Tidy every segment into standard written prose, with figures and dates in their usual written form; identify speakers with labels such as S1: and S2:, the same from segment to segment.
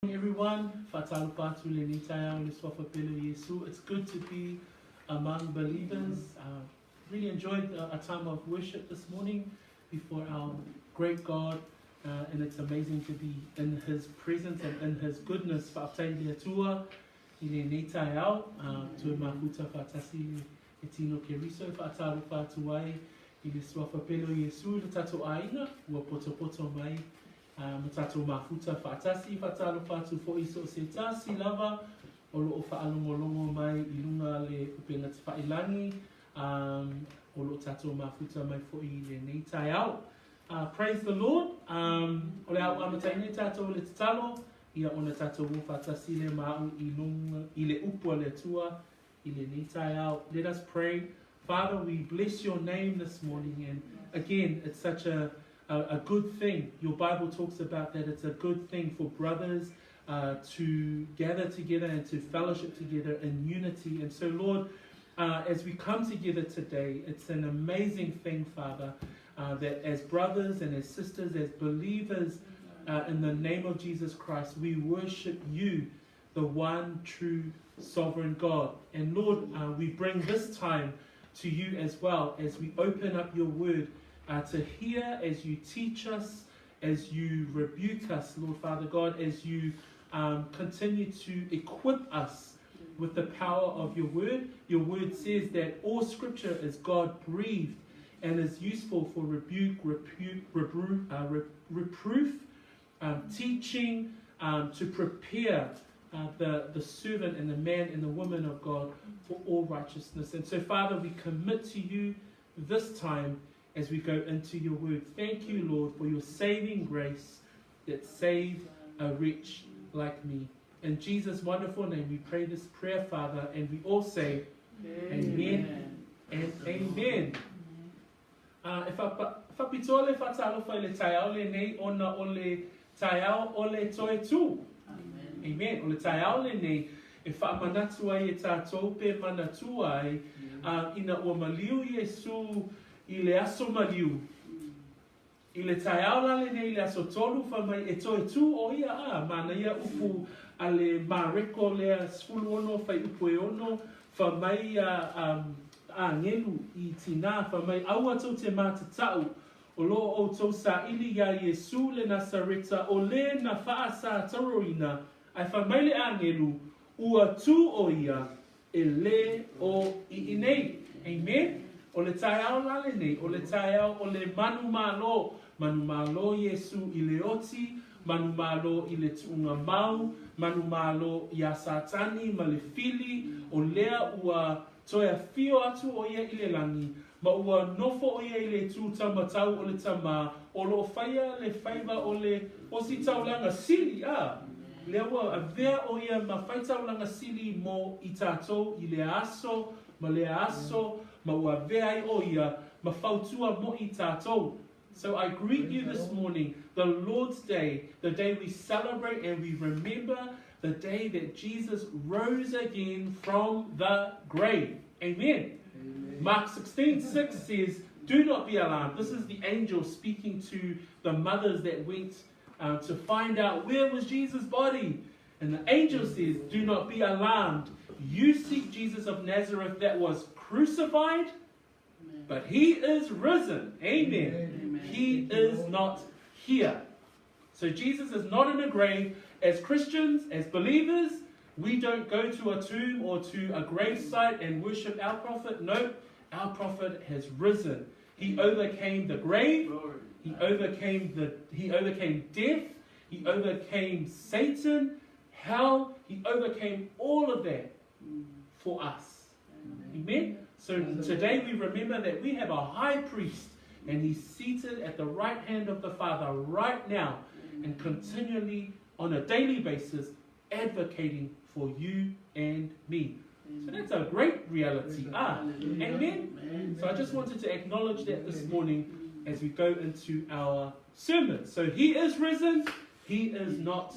S1: Everyone, Faatalofa atu i lenei taeao i le Suafa Pele o Iesu. It's good to be among believers. Really enjoyed a time of worship this morning before our great God, and it's amazing to be in His presence and in His goodness. Faafetai i le Atua i lenei taeao, toe mafuta faatasi le tino Keriso e faatalofa atu ai i le Suafa Pele o Iesu i le tatou aiga ua potopoto mai ma tatou mafuta faatasi, faatalofa atu foi i so o se tasi lava o lo o faalogologo mai i luga le upega tafailagi, o lo o tatou mafuta mai foi i lenei taeao. Praise the Lord. O le a ou amataina i tatou i le tatalo, ia ona tatou o faatasi lea ma au i luga i le upu a le Atua i lenei taeao. Let us pray. Father, we bless your name this morning and again, it's such a a good thing. Your Bible talks about that it's a good thing for brothers to gather together and to fellowship together in unity. And so, Lord, as we come together today, it's an amazing thing, Father, that as brothers and as sisters, as believers in the name of Jesus Christ, we worship you, the one true sovereign God. And Lord, we bring this time to you as well as we open up your word to hear as you teach us, as you rebuke us, Lord Father God, as you continue to equip us with the power of your word. Your word says that all scripture is God breathed and is useful for rebuke, repu- rebru- reproof, teaching, to prepare the servant and the man and the woman of God for all righteousness. And so, Father, we commit to you this time as we go into your word. Thank you, Lord, for your saving grace that saved a wretch like me. In Jesus' wonderful name, we pray this prayer, Father, and we all say, Amen, amen and amen. E faapitoa le faatalofa i le taeao lenei ona o le taeao o le toe tū. Amen. O le taeao lenei e faamanatu ai e tatou pe manatua ai ina ua maliu Iesu i le aso maliu. I le taeao la lenei i le aso tolu fai mai e toe tū ʻo ia a manaia upu a le Mareko lea 16 fuaiupu e ono fai mai ia āgelu i tinā fai mai aua tou te mātatau o lo o ʻoutou saʻili iā Iesū le Nasareta ʻo lē na faasātauroina ae fai mai le āgelu ua tū ʻo ia E lē ʻo i inei. Amen. O le taeao la lenei, o le taeao o le manumalo. Manumalo Iesū i le oti, manumalo i le tuʻuga mau, manumalo iā Satani ma le fili, o lea ua toe afio atu ʻo ia i le lagi, ma ua nofo ʻo ia i le itu taumatau o le Tamā, o lo o faia le faiva o le ositaulaga sili, a lea ua avea ʻo ia ma faitaulaga sili mo i tatou i lea aso ma lea aso, ma ua avea ai ʻo ia ma fautua mo i tatou. So I greet you this morning, the Lord's Day, the day we celebrate and we remember the day that Jesus rose again from the grave. Amen. Amen. Mark 16, 6 says, Do not be alarmed. This is the angel speaking to the mothers that went to find out where was Jesus' body. And the angel says, Do not be alarmed. You seek Jesus of Nazareth that was crucified, but he is risen. Amen. Amen. He is not here. So Jesus is not in a grave. As Christians, as believers, we don't go to a tomb or to a gravesite and worship our prophet. No, our prophet has risen. He overcame the grave. He overcame the he overcame death. He overcame Satan, hell. He overcame all of that for us. Amen. So today we remember that we have a high priest and he's seated at the right hand of the Father right now and continually on a daily basis advocating for you and me. So that's a great reality. Ah, amen. So I just wanted to acknowledge that this morning as we go into our sermon. So he is risen, he is not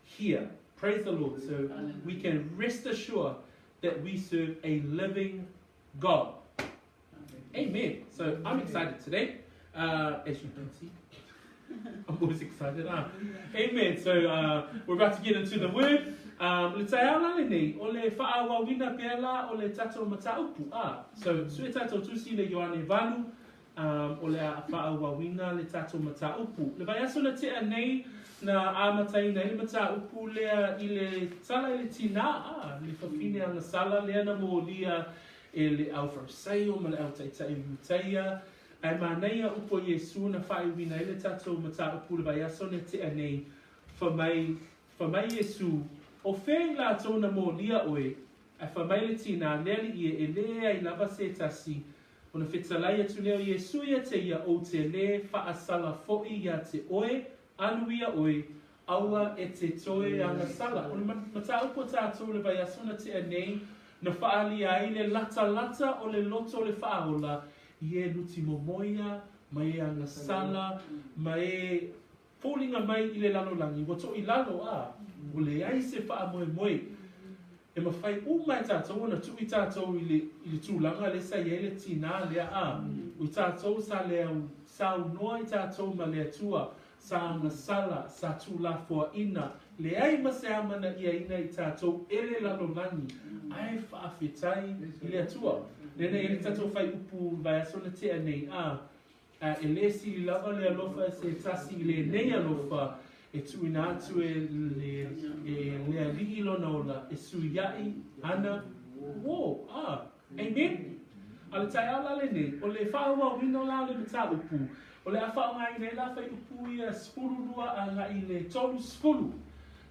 S1: here. Praise the Lord. So we can rest assured that we serve a living God. Amen. So I'm excited today, as you can see. I'm always excited, ah. Amen. So uh, we're about to get into the word. Um, le taeao la lenei, o le whaawawina pea la o le tatou mataupu. Ah. So, sue tatou tusi le Ioane 8, um, o le a whaawawina le tatou mataupu. Le vaiaso na tea nei, na amataina ai le mataupu lea i le tala i le tinā, ah, le fafine agasala lea na molia e le au Farisaio ma le au taitai o Iutaia, Ae manaia upu a Iesu na faaiuina ai le tatou mataupu le vaiaso na tea nei, Fa mai, fa mai Iesu, O fea i latou na molia oe? Ae fa mai le tinā, Le alii e, e leai lava se tasi. Ona fetalai atu lea o Iesu ia te ia, Ou te le faasala foi ia te oe, alu ia oe, aua e te toe agasala. O le mataupu a tatou le vaiaso na tea nei, na faaalia ai le latalata o le loto o le faaola i e luti momoia, ma e agasala, ma e foliga mai i le lalolagi, ua toilalo, a ua leai se faamoemoe e mafai uma e tatou ona tuu i tatou i le, i le tulaga lea sa i ai le tinā lea, a o i tatou sa le au saunoa i tatou ma le Atua, sa agasala, sa tuulafoaina, leai ma se amanaiaina i tatou e le lalolagi, ae faafetai i le Atua. Lea na i ai le tatou faaiupu i le vaiaso na tea nei, a, a e le sili lava le alofa e se tasi i lenei alofa e tuuina atu e le, e le Alii lona ola e suiaʻi ana uō. A, Amen. A le taeao la lenei, o le faaauauina la o le mataupu, o le a faaaogaina ai la fuaiupu ia 12 agai i le 30.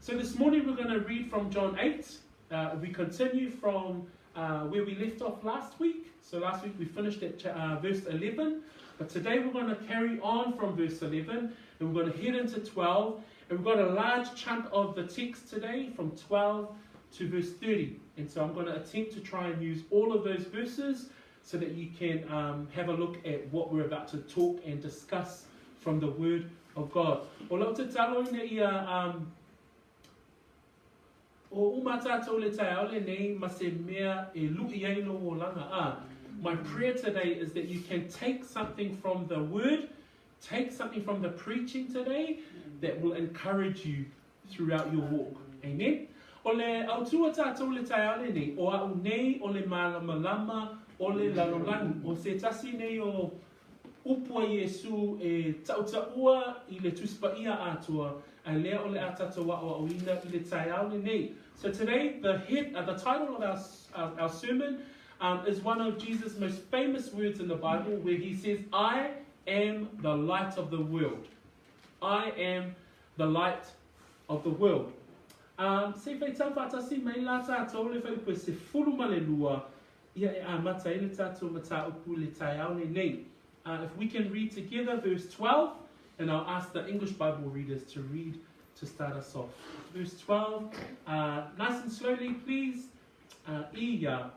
S1: So this morning we're going to read from John 8. Uh, we continue from uh, where we left off last week. So last week we finished at uh, verse 11, but today we're going to carry on from verse 11 and we're going to head into 12. And we've got a large chunk of the text today from 12 to verse 30. And so I'm going to attempt to try and use all of those verses so that you can um, have a look at what we're about to talk and discuss from the Word of God. O lau tatalo ina ia um, o uma tātou le taeao lenei ma se mea e lui ai lou olaga. Ah, my prayer today is that you can take something from the Word, take something from the preaching today that will encourage you throughout your walk. Amen. O le autū a tātou le taeao lenei, o a'u nei o le mālamalama o le lalolagi. O se tasi nei o upu a Iesū e taʻutaʻua i le Tusi Paia atoa, a lea o le a tātou aʻoaʻoina i le taeao lenei. So today, the head, uh, the title of our, our, our sermon um, is one of Jesus' most famous words in the Bible where he says, I am the light of the world. I am the light of the world. Um, se i faitau faatasi mai la tātou le fuaiupu e 12 ia e amata ai le tātou mataupu i le taeao lenei. Uh, if we can read together verse 12, and I'll ask the English Bible readers to read to start us off. Verse 12, uh, nice and slowly, please. Uh, ia.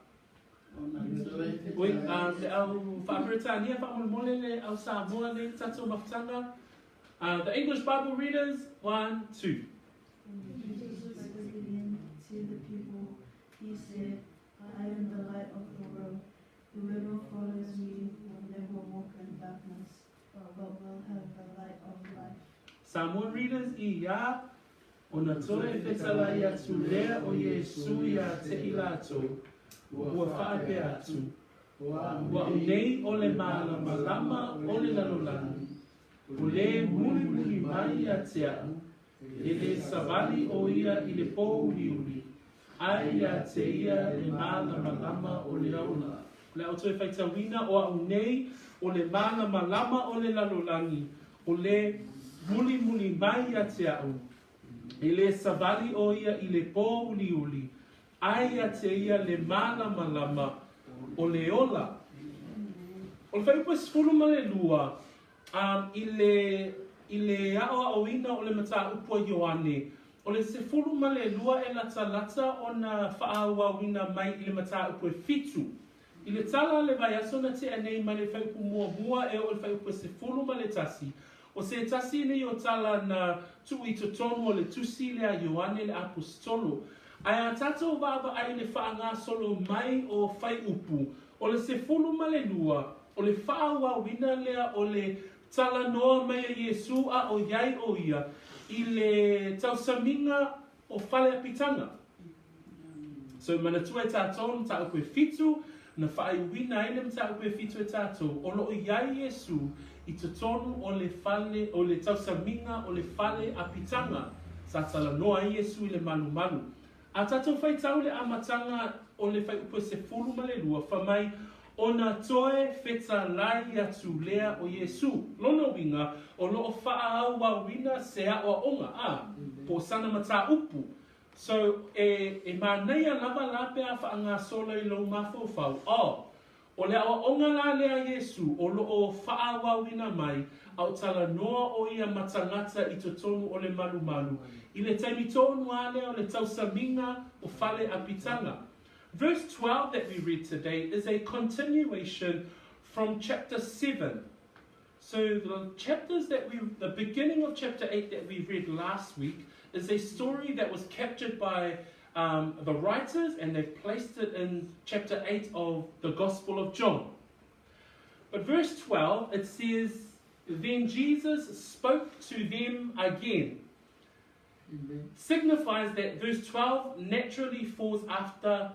S1: Oi, uh, le au whaaperetania whaamolemole le au Samoa nei tātou mafutaga. Uh, the English Bible readers, one, two.
S2: When Jesus was speaking to the people, he said, I am the light of the world. Whoever follows me will never walk in darkness, but will have the light of life.
S1: Samoan readers, ia, ona toe fetalai atu lea o Iesu ia te i latou, ua faapea atu, O a'u nei o le mālamalama o le lalolagi, o lē mulimuli mai ia te a'u, e lē savali ʻo ia i le pōuliuli, ae iā te ia le mālamalama o le ola. O le a ou toe faitauina, o a'u nei o le mālamalama o le lalolagi, o lē mulimuli mai ia te a'u, e lē savali ʻo ia i le pōuliuli, Ae ia te ia le mālamalama o le ola. O le fuaiupu e 12, um, i le, i le aʻoaʻoina o le mataupu a Ioane, o le 12 e latalata ona faaauauina mai i le mataupu e fitu. I le tala a le vaiaso na tea nei mai le fuaiupu muamua e oo i le fuaiupu e 11, o se tasi nei o tala na tuu i totonu o le tusi lea a Ioane le Aposetolo. Ae a tatou vaavaai i le faagasolo mai o fuaiupu, o le 12, o le faaauauina lea o le. Talanoa mai a Iesū a o iai o ia i le tausamiga o fale apitaga. So manatua e tatou le mataupu e fitu, na faaiuina ai le mataupu e fitu e tatou, o lo o iai Iesū i totonu o le fale, o le tausamiga o le fale apitaga. Sa talanoa ai Iesū i le malumalu. A tatou faitau le amataga o le fuaiupu e 12, fa mai, Ona toe fetalai atu lea o Iesū. Lona uiga, o lo o faaauauina se aoaoga, a, po o sana mataupu. So, e, e manaia lava la pe a faagasolo i lou mafaufau, oh, O le aoaoga la lea a Iesū o lo o faaauauina mai, a o talanoa o ia ma tagata i totonu o le malumalu, i le taimi tonu a lea o le tausamiga o fale apitaga. Verse 12 that we read today is a continuation from chapter 7. So the chapters that we, the beginning of chapter 8 that we read last week is a story that was captured by um, the writers and they've placed it in chapter 8 of the Gospel of John. But verse 12, it says, Then Jesus spoke to them again. Amen. Signifies that verse 12 naturally falls after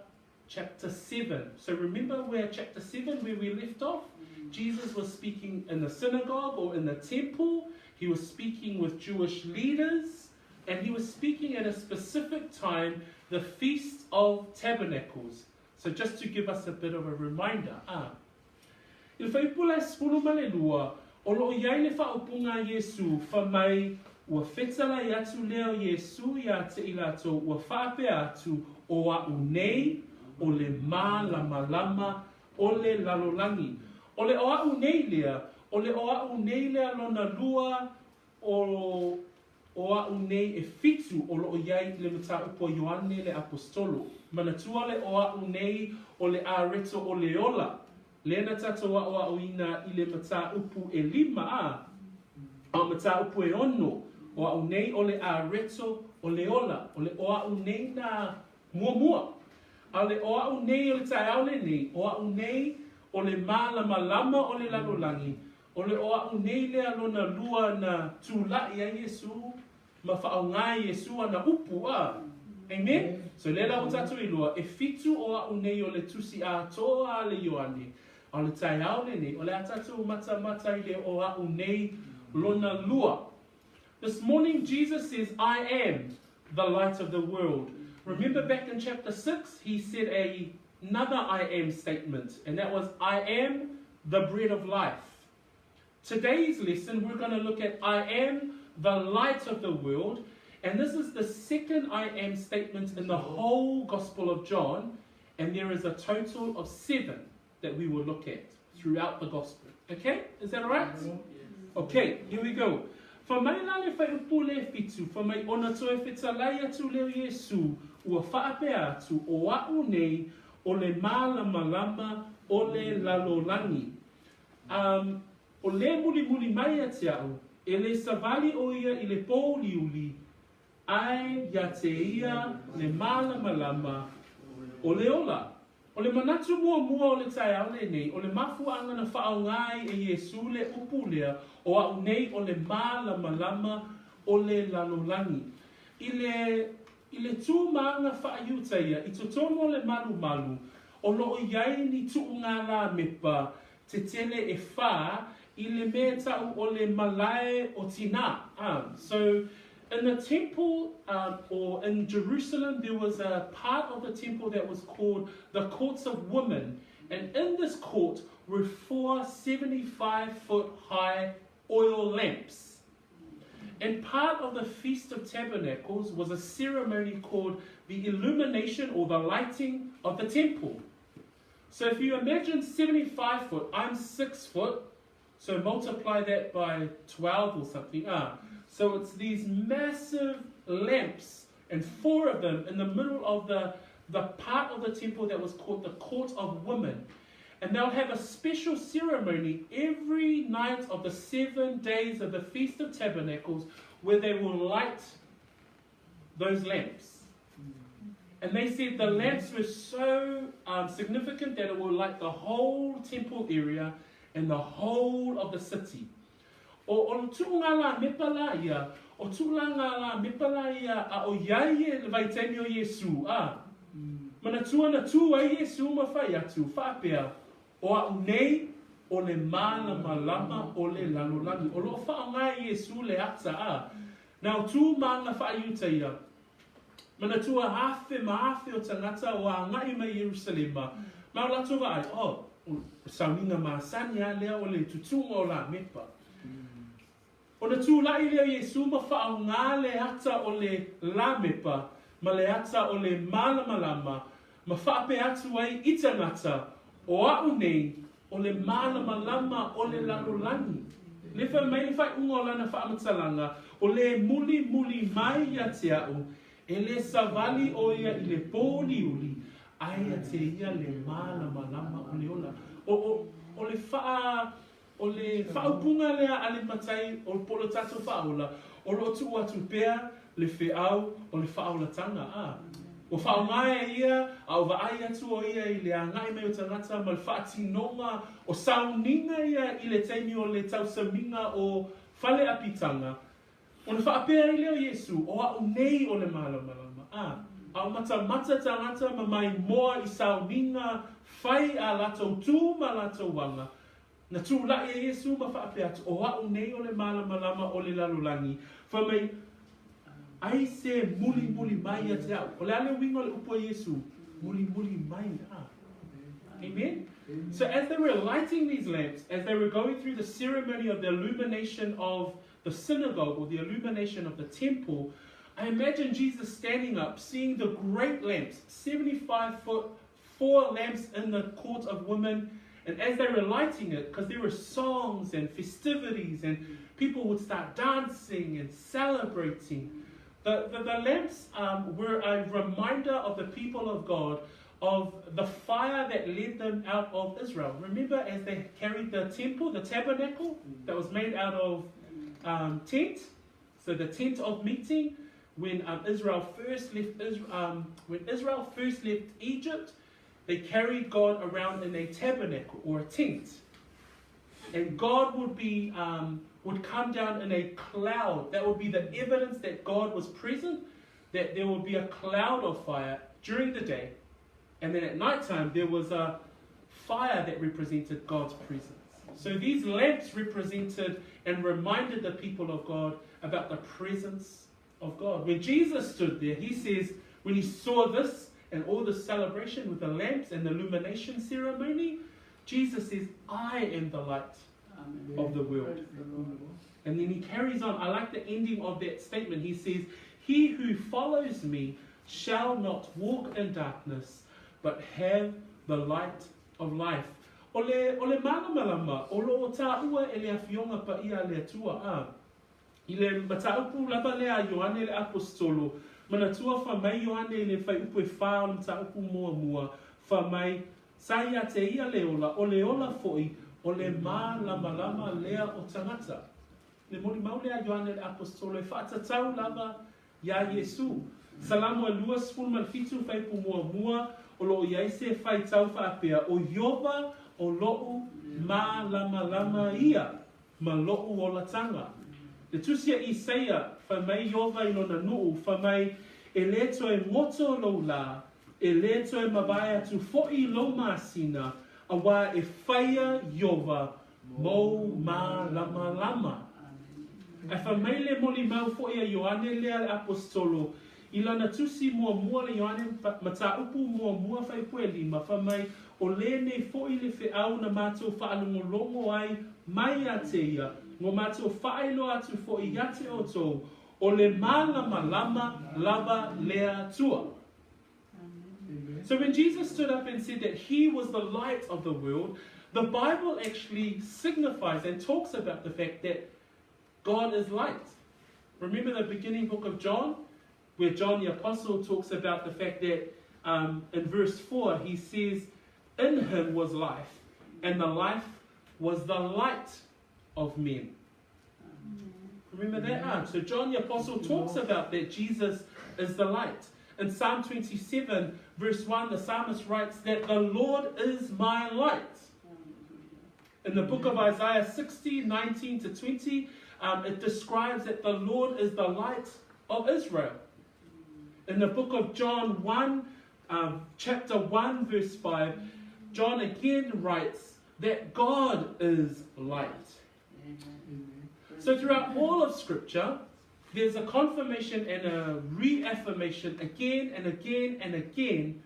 S1: chapter 7. So remember where chapter 7, where we left off? Jesus was speaking in the synagogue or in the temple. He was speaking with Jewish leaders. And he was speaking at a specific time, the Feast of Tabernacles. So just to give us a bit of a reminder. Ah. I le fuaiupu la e 12, o lo o i ai le faaupuga a Iesū, fa mai, Ua fetalai atu lea o Iesū iā te i latou ua faapea atu, O aʻu nei, o le mālamalama o le lalolagi. O le o aʻu nei lea, o le o aʻu nei lea lona lua o o aʻu nei e fitu o lo o i ai i le mataupu a Ioane le Aposetolo. Manatua le o aʻu nei o le areto o le ola, lea na tatou aʻoaʻoina i le mataupu ʻelima a, a o mataupu e ono, o aʻu nei o le areto o le ola, o le o aʻu nei na muamua. A o le o aʻu nei o le taeao lenei, o aʻu nei o le mālamalama o le lalolagi, O le o aʻu nei lea lona lua na tulaʻi ai Iesū ma faaaoga ai Iesū ana upu, a. Amen? So lea la ua tatou iloa, e fitu o aʻu nei o le tusi atoa a le Ioane, a o le taeao lenei, o le a tatou matamata i le o aʻu nei lona lua. This morning Jesus says, I am the light of the world. Remember back in chapter 6, he said a, another I am statement, and that was, I am the bread of life. Today's lesson, we're going to look at I am the light of the world, and this is the second I am statement in the whole Gospel of John, and there is a total of seven that we will look at throughout the Gospel. Okay? Is that all right? Okay, here we go. Fa mai la le fuaiupu le fitu, fa mai ona toe fetalai atu lea o Iesū, ua faapea atu, O aʻu nei, o le mālamalama o le lalolagi. Um, o le mulimuli mai ia te aʻu, e le savali ʻo ia i le pōuliuli, ae ia te ia le mālamalama o le ola. O le manatu muamua o le taeao lenei, o le mafuaaga na faaaoga ai e Iesū le upu lea, o aʻu nei o le mālamalama o le lalolagi. I le, i le tūmāga faa-Iutaia, i totonu o le malumalu, o lo o i ai ni tuʻugalā mepa tetele e whā i le mea ta'u o le malae o tinā. Um, so, in the temple, um, or in Jerusalem, there was a part of the temple that was called the Courts of Women. And in this court were four 75 foot high oil lamps. And part of the Feast of Tabernacles was a ceremony called the illumination or the lighting of the temple. So if you imagine 75 foot, I'm 6 foot, so multiply that by 12 or something. Ah, so it's these massive lamps, and four of them in the middle of the, the part of the temple that was called the Court of Women. And they'll have a special ceremony every night of the seven days of the Feast of Tabernacles where they will light those lamps. And they said the lamps were so um, significant that it will light the whole temple area and the whole of the city. O o le tuuga lamepa la ia, o tulaga lamepa la ia a o iai e le vaitaimi o Iesu, a. Manatua na tu ai Iesu ma fai atu, faapea, O a'u nei, o le malamalama o le lalolagi. O lo o faaaoga e Iesu le ata, a. Na o tu ma aga faa-Iuta ia. Manatua afe ma afe o tagata o agai mai Ierusalema, ma o latou vaai, oh, o le sauniga masani lava lea o le tutuga o lamepa. Ona tulai lea o Iesu ma faaaoga le ata o le lamepa ma le ata o le malamalama ma faapea atu ai i tagata, O a'u nei, o le malamalama o le lalolagi. Le fai mai le faaiuga o lana faamatalaga, O le mulimuli mai ia te a'u, e le savali ʻo ia i le pōuliuli, ae ia te ia le malamalama o le ola. O, o, o le faa, O le faaupuga lea a le matai o po o le tatou faaola, o lo o tuu atu pea le feau o le faaolatanga, a. Ua faaaoga e ia, a o vaai atu o ia i le agai mai o tagata ma le faatinoga o sauniga ia i le taimi o le tausamiga o Faleapitaga, Ona faapea ai lea o Iesu, O a'u nei o le malamalama, a, a o matamata tagata ma maimoa i sauniga fai a latou tu ma latou aga, na tula'i e Iesu ma faapea atu, O a'u nei o le malamalama o le lalolagi, fai mai, ai se mulimuli mai ia te a'u. O le a le uiga o le upu a Iesu? Mulimuli mai, a. Amen? So as they were lighting these lamps, as they were going through the ceremony of the illumination of the synagogue or the illumination of the temple, I imagine Jesus standing up, seeing the great lamps, 75 foot, four lamps in the court of women. And as they were lighting it, because there were songs and festivities, and people would start dancing and celebrating. The, the, the lamps um, were a reminder of the people of God of the fire that led them out of Israel. Remember, as they carried the temple, the tabernacle that was made out of um, tent, so the tent of meeting, when um, Israel first left Israel, um, when Israel first left Egypt, they carried God around in a tabernacle or a tent, and God would be um, would come down in a cloud. That would be the evidence that God was present. That there would be a cloud of fire during the day, and then at night time there was a fire that represented God's presence. So these lamps represented and reminded the people of God about the presence of God. When Jesus stood there, he says, when he saw this and all the celebration with the lamps and the illumination ceremony, Jesus says, I am the light Amen. of the world. The and then he carries on. I like the ending of that statement. He says, He who follows me shall not walk in darkness, but have the light of life. O le, o le malamalama, o lo o tāua e le afioga paia a le Atua, a. I le mataupu lava lea a Ioane le Aposetolo, manatua fai mai Ioane i le fuaiupu e fa o le mataupu muamua, fai mai, Sa ia te ia le ola, o le ola foi o le malamalama lea o tagata. Le molimau lea a Ioane le Aposetolo e faatatau lava iā Iesu. Salamo e 27 fuaiupu muamua, o lo o i ai se faitau faapea, O Ieova o lo'u malamalama ia. ma loʻu olataga. Le tusi a Isaia, fai mai Ieova i lona nuu, fai mai, E lē toe goto lou lā, e lē toe mavae atu foʻi lou masina, auā e faia Ieova mou malamalama. Ae fai mai le molimau foʻi a Ioane lea le Aposetolo, i lana tusi muamua le Ioane mataupu muamua fuaiupu e lima, fai mai, O lenei foʻi le feau na matou faalogologo ai mai ia te ia, ua matou faailoa atu foʻi ia te outou, o le malamalama lava le Atua. So when Jesus stood up and said that he was the light of the world, the Bible actually signifies and talks about the fact that God is light. Remember the beginning book of John, where John the Apostle talks about the fact that um, in verse 4 he says, In him was life, and the life was the light of men. Remember that? Ah, so John the Apostle talks about that Jesus is the light. In Psalm 27, verse 1, the psalmist writes that the Lord is my light. In the book of Isaiah 60, 19 to 20, it describes that the Lord is the light of Israel. In the book of John 1, chapter 1, verse 5, John again writes that God is light. Amen. So throughout all of Scripture, there's a confirmation and a reaffirmation again and again and again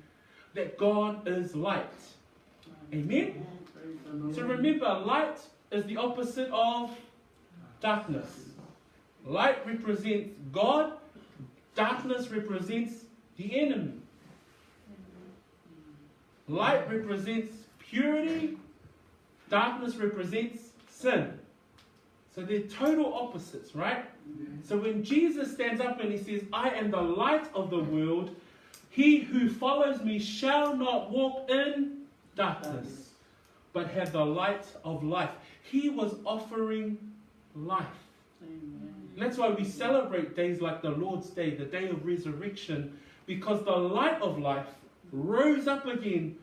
S1: that God is light. Amen? So remember, light is the opposite of darkness. Light represents God, darkness represents the enemy. Light represents purity, darkness represents sin. So they're total opposites, right? So when Jesus stands up and he says, I am the light of the world, he who follows me shall not walk in darkness, but have the light of life. He was offering life. Amen. And that's why we celebrate days like the Lord's Day, the day of resurrection, because the light of life rose up again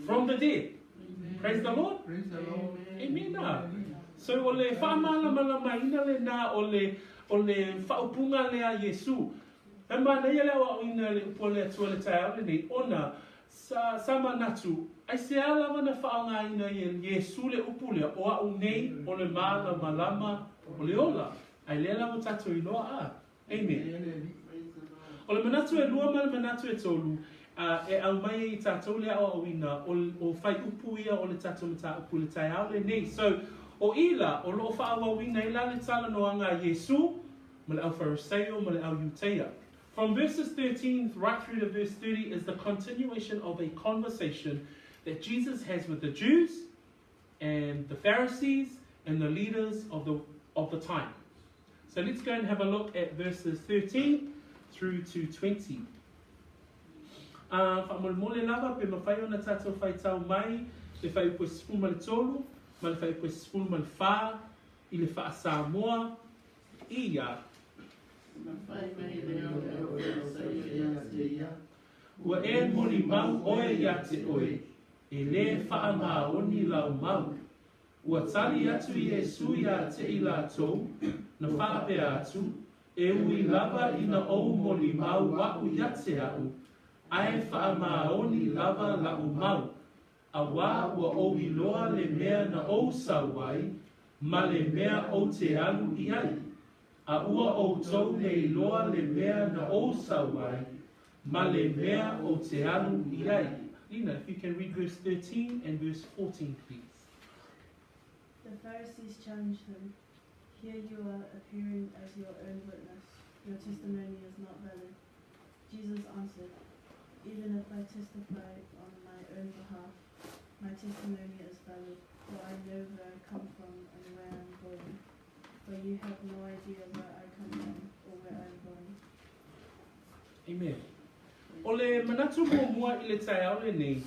S1: from the dead. Amen. Praise the Lord. Praise the Lord. Amen. Amen. So o le whaamalamalamaina le na o le o le whaupunga le a Yesu. E manaia le aoaoina le upu a le Atua le taeao lenei, ona sa, sa manatu, aisea lava na faaaogaina ai e Iesu le upu lea, o a'u nei o le malamalama o le ola, ae lea lava ua tatou iloa a. Amen. O le manatu e lua ma le manatu e tolu, a, e aumai ai i tatou le aoaoina o, o whaiupu ia o le tatou mataupu i le taeao lenei. So, o i la, o loo faaauauina ai la le talanoaga a Iesu, ma le au ma le au Iutaia. From verses 13 right through to verse 30 is the continuation of a conversation that Jesus has with the Jews and the Pharisees and the leaders of the, of the time. So let's go and have a look at verses 13 through to 20. Faamolemole lava pe mafai ona tatou faitau mai le fuaiupu e 13 ma le fuaiupu e 14 i le faa-Samoa ia.
S2: Mafai mai le au Farisaio ia te ia.
S1: Ua e molimau oe ia te oe, e lē faamaoni lau mau. Ua tali atu Iesu iā te i latou, na faapea atu, E ui lava ina ou molimau a'u ia te a'u, ae faamaoni lava la'u mau, auā ua ou iloa le mea na ou sau ai, ma le mea ou te alu i ai. A ua outou le iloa le mea na ou sau ai, ma le mea ou te alu i ai. Lina, if you can read verse 13 and verse 14, please.
S2: The Pharisees challenged him. Here you are appearing as your own witness. Your testimony is not valid. Jesus answered, Even if I testify on my own behalf, my testimony is valid, for I know where I come from and where I am going. But you have no idea where I come from or where I am going.
S1: Amen. O le manatu muamua i le taeao lenei,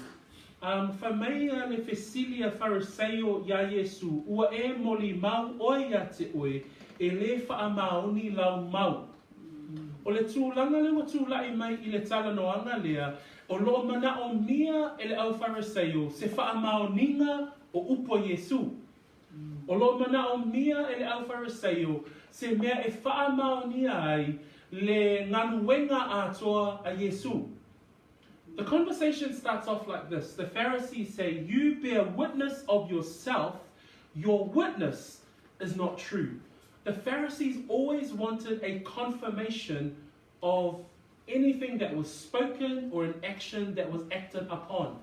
S1: um, fai mai a le fesili a Fariseio iā Iesu, Ua e molimau oe ia te oe, e lē faamaoni lau mau. O le tulaga lea ua tula'i mai i le talanoaga lea, o lo'o manaʻomia e le au Fariseio se faamaoniga o upu a Iesu. O lo'o manaʻomia e le au Fariseio se mea e faamaonia ai le galuega atoa a Iesu. The conversation starts off like this. The Pharisees say, You bear witness of yourself, your witness is not true. The Pharisees always wanted a confirmation of anything that was spoken or an action that was acted upon.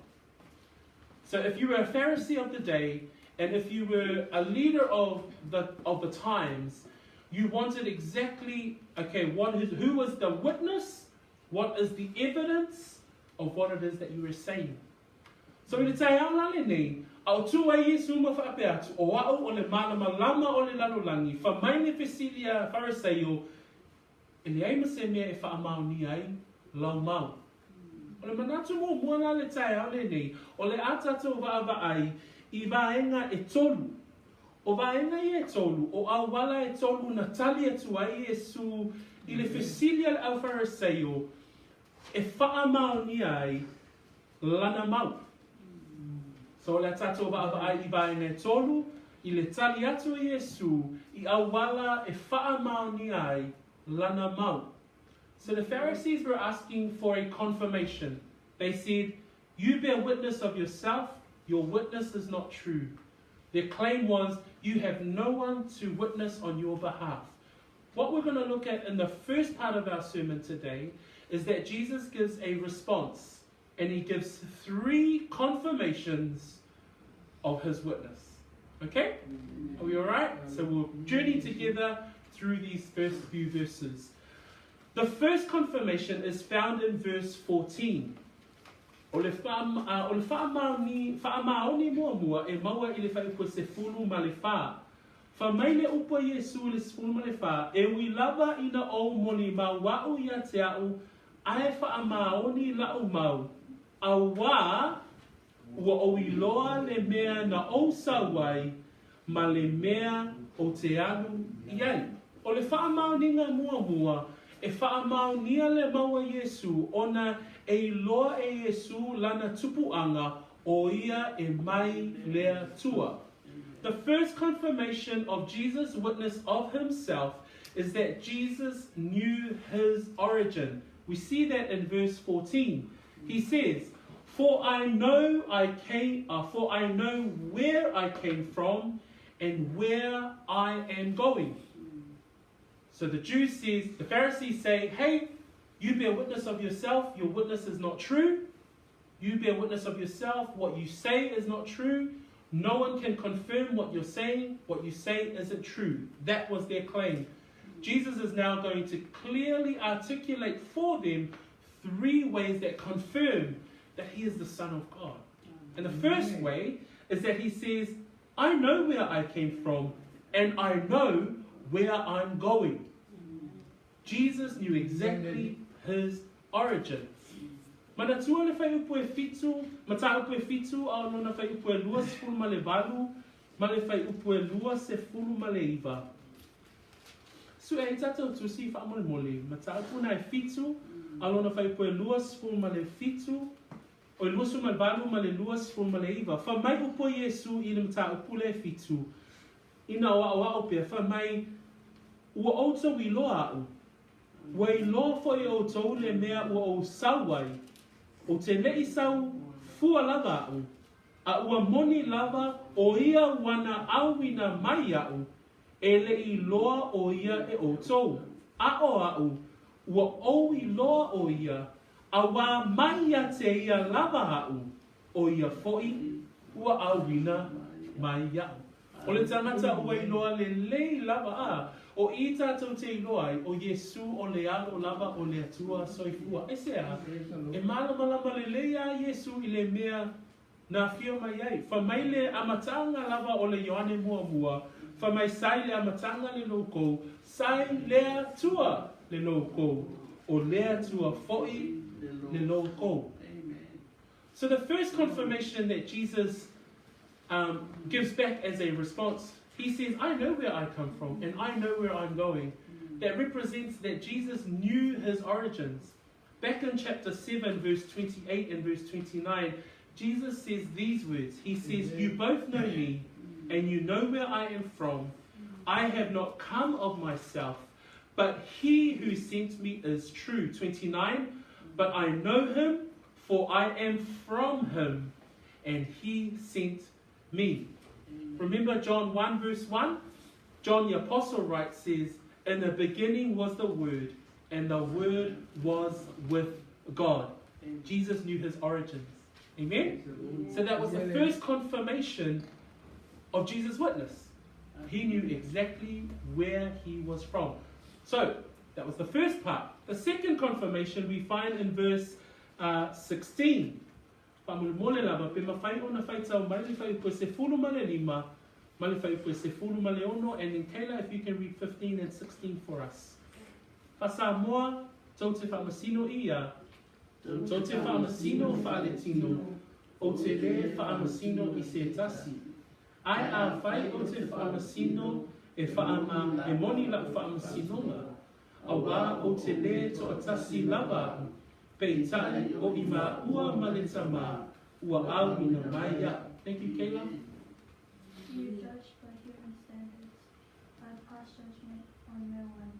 S1: So if you were a Pharisee of the day, and if you were a leader of the, of the times, you wanted exactly, okay, what is, who was the witness? What is the evidence of what it is that you were saying? So i le taeao la lenei, a o tū ai Iesu ma faapea atu, o a'u o le malamalama o le lalolagi, fa mai le fesili a Fariseio, e leai ma se mea e faamaonia ai lau mau. O le manatu muamua la le taeao lenei, o le a tatou vaavaai i vaega e tolu. O vaega ia e tolu, o auala e tolu na tali atu ai Iesu i le fesili a le au Fariseio e faamaonia ai lana mau. So o le a tātou vaavaai i vaega e tolu, i le tali atu a Iesu i auala e faamaonia ai lana mau. So the Pharisees were asking for a confirmation. They said, You bear witness of yourself, your witness is not true. Their claim was, You have no one to witness on your behalf. What we're going to look at in the first part of our sermon today is that Jesus gives a response and he gives three confirmations of his witness. Okay? Are we alright? So we'll journey together through these first few verses. The first confirmation is found in verse 14. O le faamaoni muamua e maua i le fuaiupu e 14. Fai mai le upu a Iesu i le 14, E ui lava ina ou molimau a'u ia te a'u, ae faamaoni la'u mau, auā ua ou iloa le mea na ou sau ai ma le mea ou te alu i ai. O le faamaoniga muamua e faamaonia le mau a Iesu ona e iloa e Iesu lana tupuaga o ia e mai le Atua. The first confirmation of Jesus' witness of himself is that Jesus knew his origin. We see that in verse 14. He says, For I know I came, for I know where I came from and where I am going. So the Jews says, the Pharisees say, Hey, you bear witness of yourself, your witness is not true. You bear witness of yourself, what you say is not true. No one can confirm what you're saying. What you say isn't true. That was their claim. Jesus is now going to clearly articulate for them three ways that confirm that he is the Son of God. And the first way is that he says, I know where I came from and I know where I'm going. Jesus knew exactly his origins. Manatua le fuaiupu e 7, mataupu e 7, a o lona fuaiupu e 28 ma le fuaiupu e 29. Sue ai tātou tusi faamolemole, mataupu na e 7, a lona fuaiupu e 27, o e 28 ma le 29. Fai mai upu a Iesu i le mataupu lea e 7, ina o a'oa'o pea, fai mai, Ua outou iloa a'u, ua iloa fo'i outou le mea ua ou sau ai, ou te le'i sau fua lava a'u, a ua moni lava o ia ua na auina mai iaʻu, e le'i iloa o ia e outou, a o a'u, ua ou iloa o ia, auā mai ia te ia lava a'u, o ia fo'i ua auina mai iaʻu. O le tagata ua iloa lelei lava a o i tātou te iloa ai, o Iesu o le Alo lava o le Atua soifua. Aisea? E mālamalama lelei a Iesu i le mea na afio mai ai. Fai mai le amataga lava o le Ioane muamua, fai mai sa i le amataga le loukou, sa i le Atua le loukou, o le Atua fo'i le loukou. So the first confirmation that Jesus gives back as a response, he says, I know where I come from and I know where I'm going. That represents that Jesus knew his origins. Back in chapter 7, verse 28 and verse 29, Jesus says these words. He says, You both know me and you know where I am from. I have not come of myself, but he who sent me is true. 29, But I know him, for I am from him, and he sent me. Remember John 1, verse 1? John the Apostle writes, says, In the beginning was the Word, and the Word was with God. Jesus knew his origins. Amen? So that was the first confirmation of Jesus' witness. He knew exactly where he was from. So, that was the first part. The second confirmation we find in verse 16. Faamolemole lava, pe mafai ona faitau mai le fuaiupu e 15 ma le fuaiupu e 16, and then Kayla, if you can read 15 and 16 for us. Faa-Samoa, tou te faamasino ia, tou te faamasino faaletino, ou te lē faamasino i se tasi. Ae afai ou te faamasino e faama, e moni la'u faamasinoga, auā ou te lē toatasi lava a'u, peitai o i māua ma le Tamā ua auina mai iaʻu. Thank you, Kayla.
S3: You judge by human standards. I pass judgment on no one.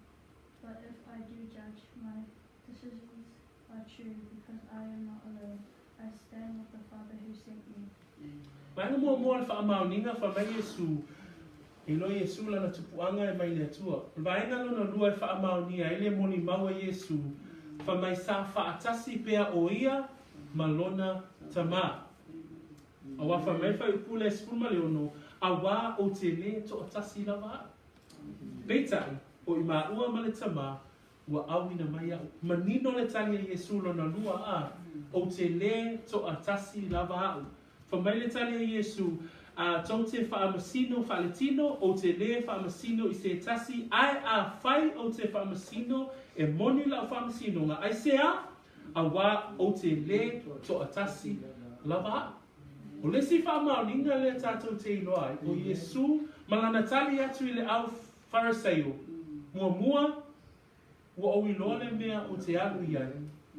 S3: But if I do judge, my decisions are true because I am not alone. I stand with the Father who sent me.
S1: Vaega muamua o le faamaoniga, fai mai Iesu, E iloa Iesu lana tupuaga e mai le Atua. O le vaega lona lua e faamaonia ai le molimau a Iesu, fai mai sa faatasi pea o ia ma lona Tama. Auā fai mai le fuaiupu lea 16, Auā ou te lē toatasi lava au. Peitai, o i māua ma le Tama, ua auina mai aʻu. Manino le tali a Iesu lona lua, a, ou te lē toatasi lava aʻu. Fai mai le tali a Iesu, A tou te faamasino faaletino, ou te lē faamasino i se tasi, ae afai ou te faamasino, e moni laʻu faamasinoga, aisea? Auā ou te lē toatasi lava aʻu. O le isi faamaoniga lea tatou te iloa ai, o Iesu ma lana tali atu i le au Fariseio, muamua, ua ou iloa le mea ou te alu i ai.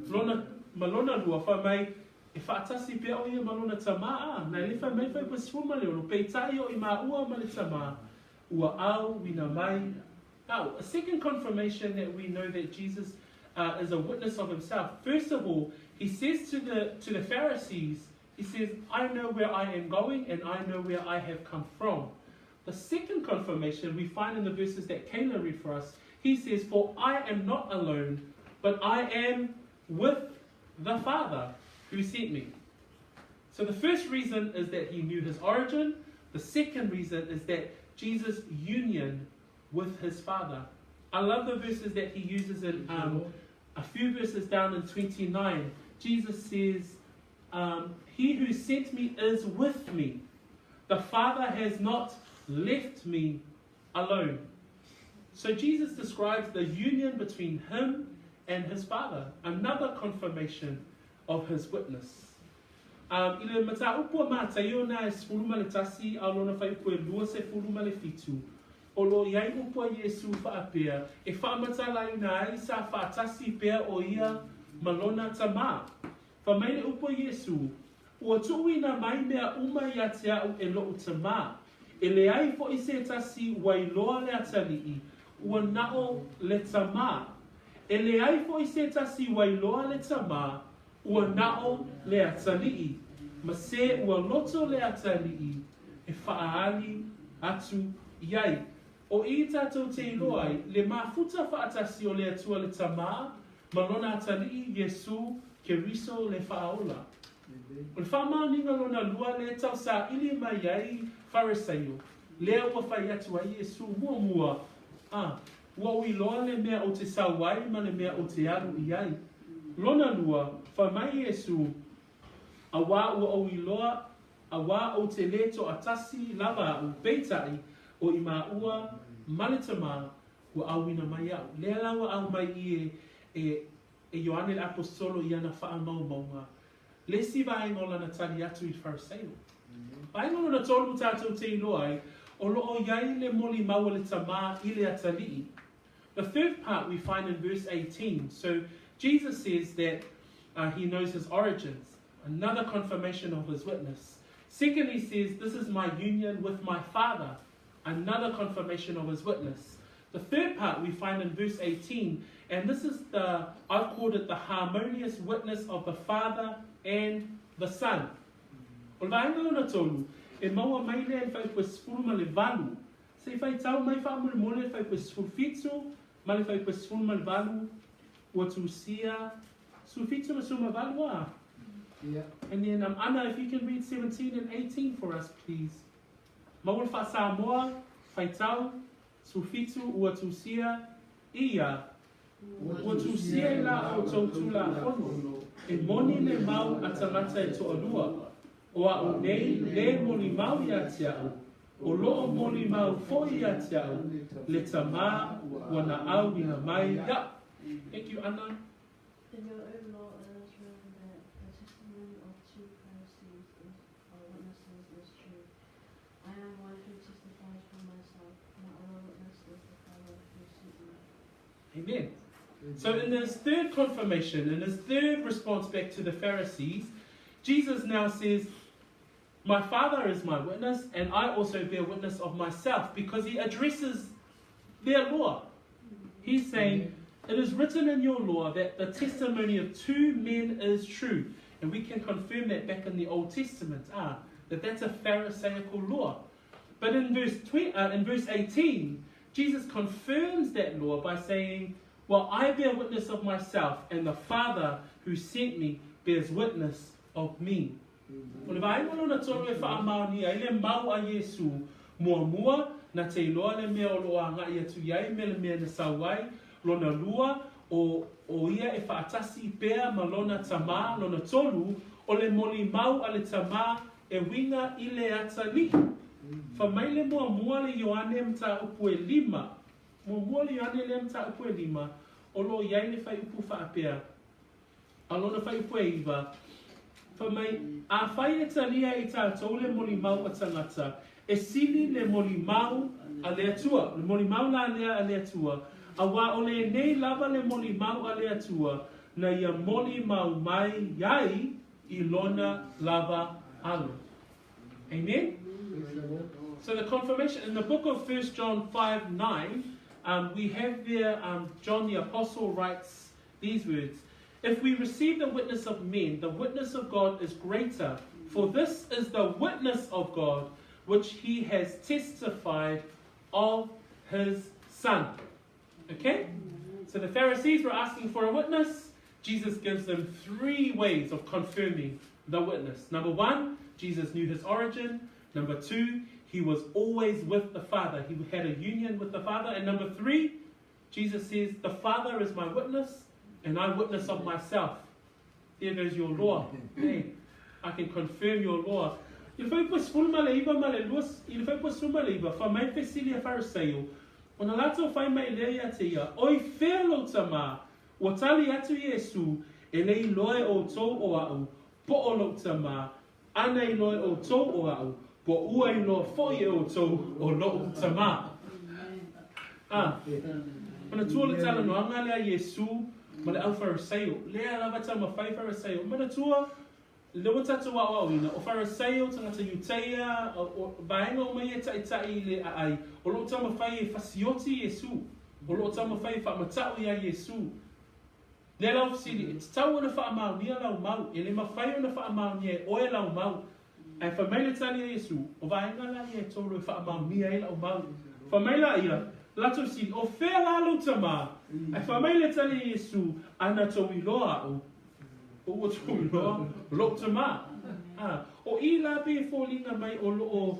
S1: Lona, ma lona lua, fai mai, e faatasi pea o ia ma lona tamā, a, na le fai mai fai pa 16, peitai o i māua ma le tamā, ua auina mai au. A second confirmation that we know that Jesus is a witness of himself. First of all, he says to the, to the Pharisees, he says, I know where I am going and I know where I have come from. The second confirmation we find in the verses that Kayla read for us. He says, For I am not alone, but I am with the Father who sent me. So the first reason is that he knew his origin. The second reason is that Jesus' union with his Father. I love the verses that he uses in a few verses down in 29. Jesus says, He who sent me is with me. The Father has not left me alone. So Jesus describes the union between him and his Father, another confirmation of his witness. I le mataupu a Mataio na e 11 a o lona fuaiupu e 27, o lo o i ai upu a Iesu faapea e faamatalaina ai sa faatasi pea o ia ma lona Tamā. Fai mai le upu a Iesu, Ua tuuina mai mea uma ia te aʻu e loʻu Tamā. E leai foʻi se tasi ua iloa le Atalii, ua naʻo le Tamā. E leai foʻi se tasi ua iloa le Tamā, ua naʻo le Atalii, ma se ua loto le Atalii e faaali atu i ai. O i tatou te iloa ai le mafuta faatasi o le Atua le Tamā ma lona Atalii Iesu Keriso le Faaola. O le faamaoniga lona lua lea tau saili mai ai Farisaio, lea ua fai atu ai Iesu muamua, a, ua ou iloa le mea ou te sau ai ma le mea ou te alu i ai. Lona lua, fai mai Iesu, Auā ua ou iloa, auā ou te lē toatasi lava aʻu, peitai, o i māua ma le Tamā ua auina mai aʻu. Lea la ua au mai i e, e, e Ioane le Aposetolo i ana faamaumauga, le isi vaega o lana tali atu i le Fariseio. Vaega lona tolu tatou te iloa ai, o lo o i ai le molimau a le Tamā i le Atalii. The third part we find in verse 18. So Jesus says that he knows his origins, another confirmation of his witness. Second, he says, This is my union with my Father, another confirmation of his witness. The third part we find in verse 18, and this is the, I've called it the harmonious witness of the Father and the Son. O le vaega lona tolu, e maua mai lea i le fuaiupu e 18. Se i faitau mai faamolemole le fuaiupu e 17 ma le fuaiupu e 18 ua tusia 17 ma 18 a.
S4: Yeah.
S1: And then Anna, if you can read 17 and 18 for us, please. Maua le faa-Samoa, faitau, 17 ua tusia ia, ua tusia i la outou Tulafono, e moni le mau a tagata e toalua, o aʻu nei lē molimau ia te aʻu, o loo molimau foʻi ia te aʻu, le Tamā ua naʻauina mai iaʻu. Thank you, Anna.
S2: In your own law it is written that the testimony of two persons is, or witnesses is true. I am one who testifies for myself. My other witness is the Father who sent me.
S1: Amen. So in this third confirmation, in his third response back to the Pharisees, Jesus now says, My Father is my witness, and I also bear witness of myself, because he addresses their law. He's saying, It is written in your law that the testimony of two men is true. And we can confirm that back in the Old Testament, ah, that that's a Pharisaical law. But in verse, 20, in verse 18, Jesus confirms that law by saying, Well, I bear witness of myself, and the Father who sent me bears witness of me. O le vaega lona tolu e faamaonia ai le mau a Iesū, muamua, na te iloa le mea o lo o agai atu i ai me le mea na sau ai, lona lua, o, o ia e faatasi pea ma lona Tamā, lona tolu, o le molimau a le Tamā e uiga i le atalii. Fa mai le muamua le Ioane mataupu e lima, muamua le Ioane lea mataupu e lima, o lo o i ai le fuaiupu faapea, A lona fuaiupu e iva, fai mai, Afai e talia i tatou le molimau a tagata, e sili le molimau a le Atua. Le molimau la lea a le Atua, auā o lenei lava le molimau a le Atua, na ia molimau mai ai i lona lava alo. Amen? So the confirmation, in the book of 1 John 5, 9, we have there, John the Apostle writes these words, If we receive the witness of men, the witness of God is greater. For this is the witness of God, which he has testified of his Son. Okay? So the Pharisees were asking for a witness. Jesus gives them three ways of confirming the witness. Number one, Jesus knew his origin. Number two, he was always with the Father. He had a union with the Father. And number three, Jesus says, The Father is my witness, and I witness of myself. There goes your law. Hey, I can confirm your law. I le fuaiupu e 19 ma le lua, i le fuaiupu e 19, fai mai fesili a Fariseio, ona latou fai mai lea ia te ia, Oi fea lou tamā? Ua tali atu Iesū, E le iloa e ʻoutou ʻo aʻu, po ʻo loʻu tamā, ana iloa e ʻoutou ʻo aʻu, po ua iloa foʻi e ʻoutou ʻo loʻu tamā. A, manatua le talanoaga lea a Iesū ma le au Fariseio, lea lava taumafai Fariseio, manatua le ua tatou aoaoina, o Fariseio, tagata Iuteia, o vaega uma ia e taʻitaʻi i le aʻai, o lo o taumafai e fasioti Iesū, o lo o taumafai e faamataʻu iā Iesū. Lea lau fesili, e tatau ona faamaonia lau mau, e le mafai ona faamaonia e oe lau mau. Ae fai mai le tali a Iesu, O vaega la ia e tolu e faamaonia ai lau mau. Fai mai la ia, latou fesili, O fea la lou tamā? Ae fai mai le tali a Iesu, Ana tou iloa aʻu, o ua tou iloa lou tamā. A, o i la pei e foliga mai o loo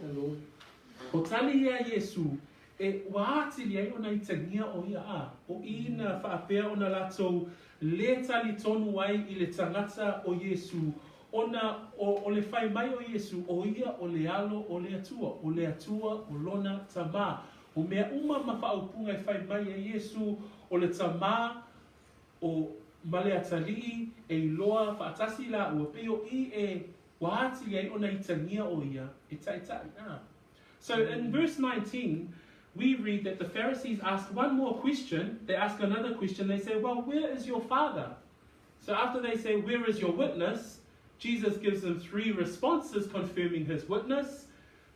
S1: o tali ia Iesu, E ua atili ai ona itagia o ia a, o i na faapea ona latou le tali tonu ai i le tagata o Iesu, ona o, o le fai mai o Iesu, o ia o le alo o le Atua, o le Atua o lona Tamā. O mea uma ma faaupuga e fai mai e Iesu, o le Tamā o ma le Atalii e iloa faatasi laua, pei o i e ua atili ai ona itagia o ia e taʻitaʻi. A. So in verse 19, we read that the Pharisees ask one more question. They ask another question. They say, Well, where is your father? So after they say, Where is your witness? Jesus gives them three responses confirming his witness.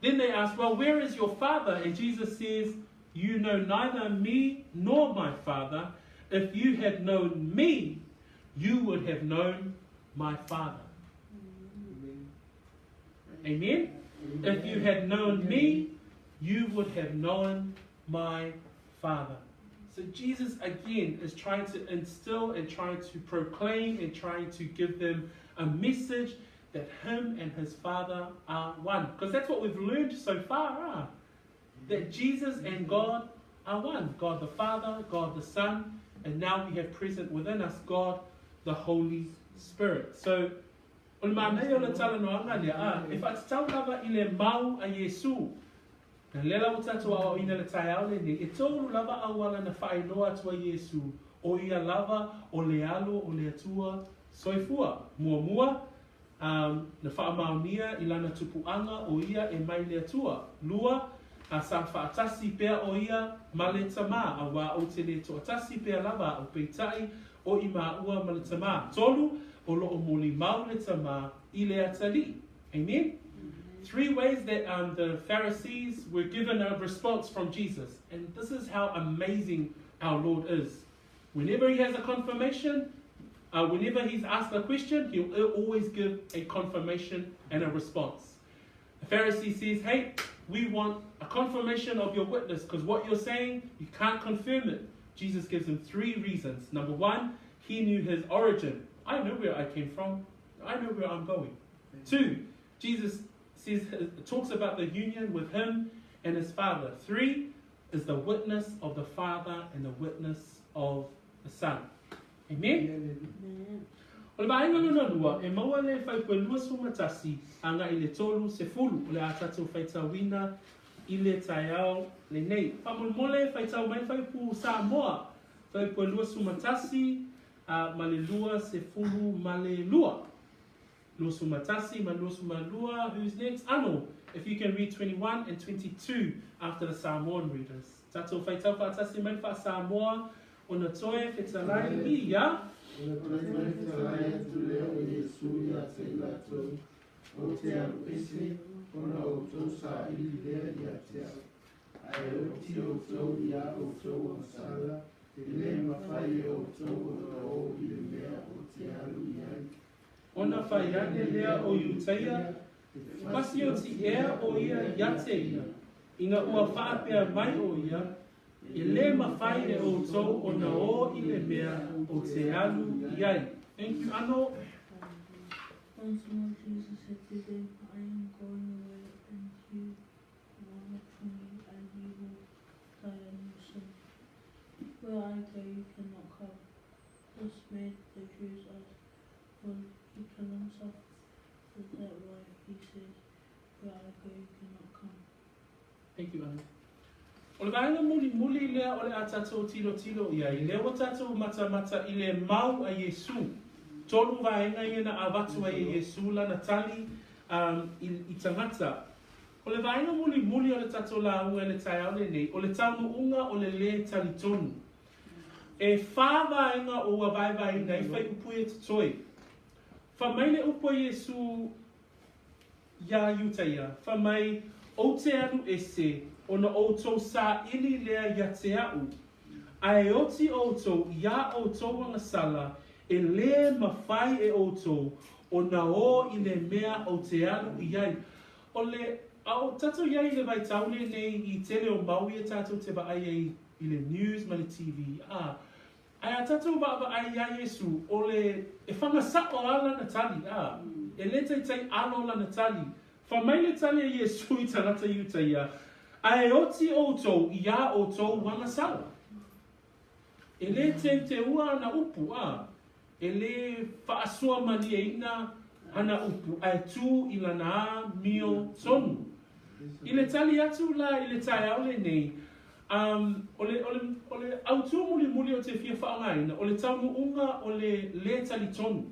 S1: Then they ask, Well, where is your father? And Jesus says, You know neither me nor my father. If you had known me, you would have known my father. Amen? If you had known me, you would have known my Father. So Jesus again is trying to instill and trying to proclaim and trying to give them a message that him and his Father are one. Because that's what we've learned so far, huh? That Jesus and God are one. God the Father, God the Son, and now we have present within us God the Holy Spirit. So O le manaia o le talanoaga lea, a, e faatatau lava i le mau a Iesū. Na lea la ua tatou aoaoina le taeao lenei, e tolu lava auala na faailoa atu ai Iesū, o ia lava o le alo o le Atua soifua. Muamua, a, na faamaonia i lana tupuaga o ia e mai le Atua. Lua, a, sa faatasi pea o ia ma le Tamā, auā ou te le toatasi pea lava aʻu, peitai, o i māua ma le Tamā. Tolu, o lo o molimau le Tamā i le Atalii. Amen? three ways that the Pharisees were given a response from Jesus. And this is how amazing our Lord is. Whenever he has a confirmation, whenever he's asked a question, he'll always give a confirmation and a response. The Pharisee says, Hey, we want a confirmation of your witness because what you're saying, you can't confirm it. Jesus gives him three reasons. Number one, he knew his origin. I know where I came from. I know where I'm going. Two, Jesus says, talks about the union with him and his Father. Three is the witness of the Father and the witness of the Son. Amen?
S2: Amen.
S1: O le vaega lona lua, e maua le fuaiupu e 21 agai i le 30 o le a tatou faitauina i le taeao lenei. Faamolemole, faitau mai fuaiupu Samoa, fuaiupu e 21 ma le 22. 21 ma 22, who's next? Ano, if you can read 21 and 22 after the Samoan readers. Tatou faitau faatasi mai faa-Samoa, ona toe fetalai ia.
S4: Ona toe fetalai atu lea o Iesu ia te i latou, Ou te alu ese, ona outou saili lea ia te au. Ae oti outou i a outou agasala, e lē mafai e outou ona ō i le mea ou te alu i ai.
S1: Ona fai ane lea o Iutaia, Pasioti ea o ia ia te ia, ina ua faapea mai o ia, E lē mafai e outou ona ō i le mea ou te alu i ai. Thank you, ano.
S3: Once more Jesus said to them, I am going away, and you will look for me, and you will die in your sin. Where I go, you cannot come. This made the Jews ask, Will he kill himself? Is that why he says, Where I go, you cannot come?
S1: Thank you, ano. O le vaega mulimuli lea o le a tatou tilotilo i ai, lea ua tatou matamata i le mau a Iesu. Tolu vaega ia na avatu ai e Iesu lana tali um, i, i tagata. O le vaega mulimuli o le tatou lauga i le taeao lenei, o le taunuuga o le lē talitonu. E whā vaega o ua vaevaeina ai fuaiupu ia totoe. Fai mai le upu a Iesu iā Iutaia, fai mai, Ou te alu ese, ona outou saili lea ia te a'u, a e oti outou iā outou agasala, e lē mafai e outou ona ō i le mea ou te alu i ai. O le, a o tatou i ai i le vaitau lenei i tele o mau ia tatou te vaai ai i le news ma le TV, a, ae a tatou vaavaai iā Iesu, o le, e fagasa'o a lana tali, a, e lē taitai alo lana tali. Fai mai le tali a Iesu i tagata Iutaia, A e oti outou iā outou agasala. E lē teuteua ana upu, a, e lē faasoa malieina ana upu, ae tū i lana amio tonu. I le tali atu la i le taeao lenei, um, o le, o le, o le autū mulimuli o te fia faaaogaina, o le taunuuga o le lē talitonu.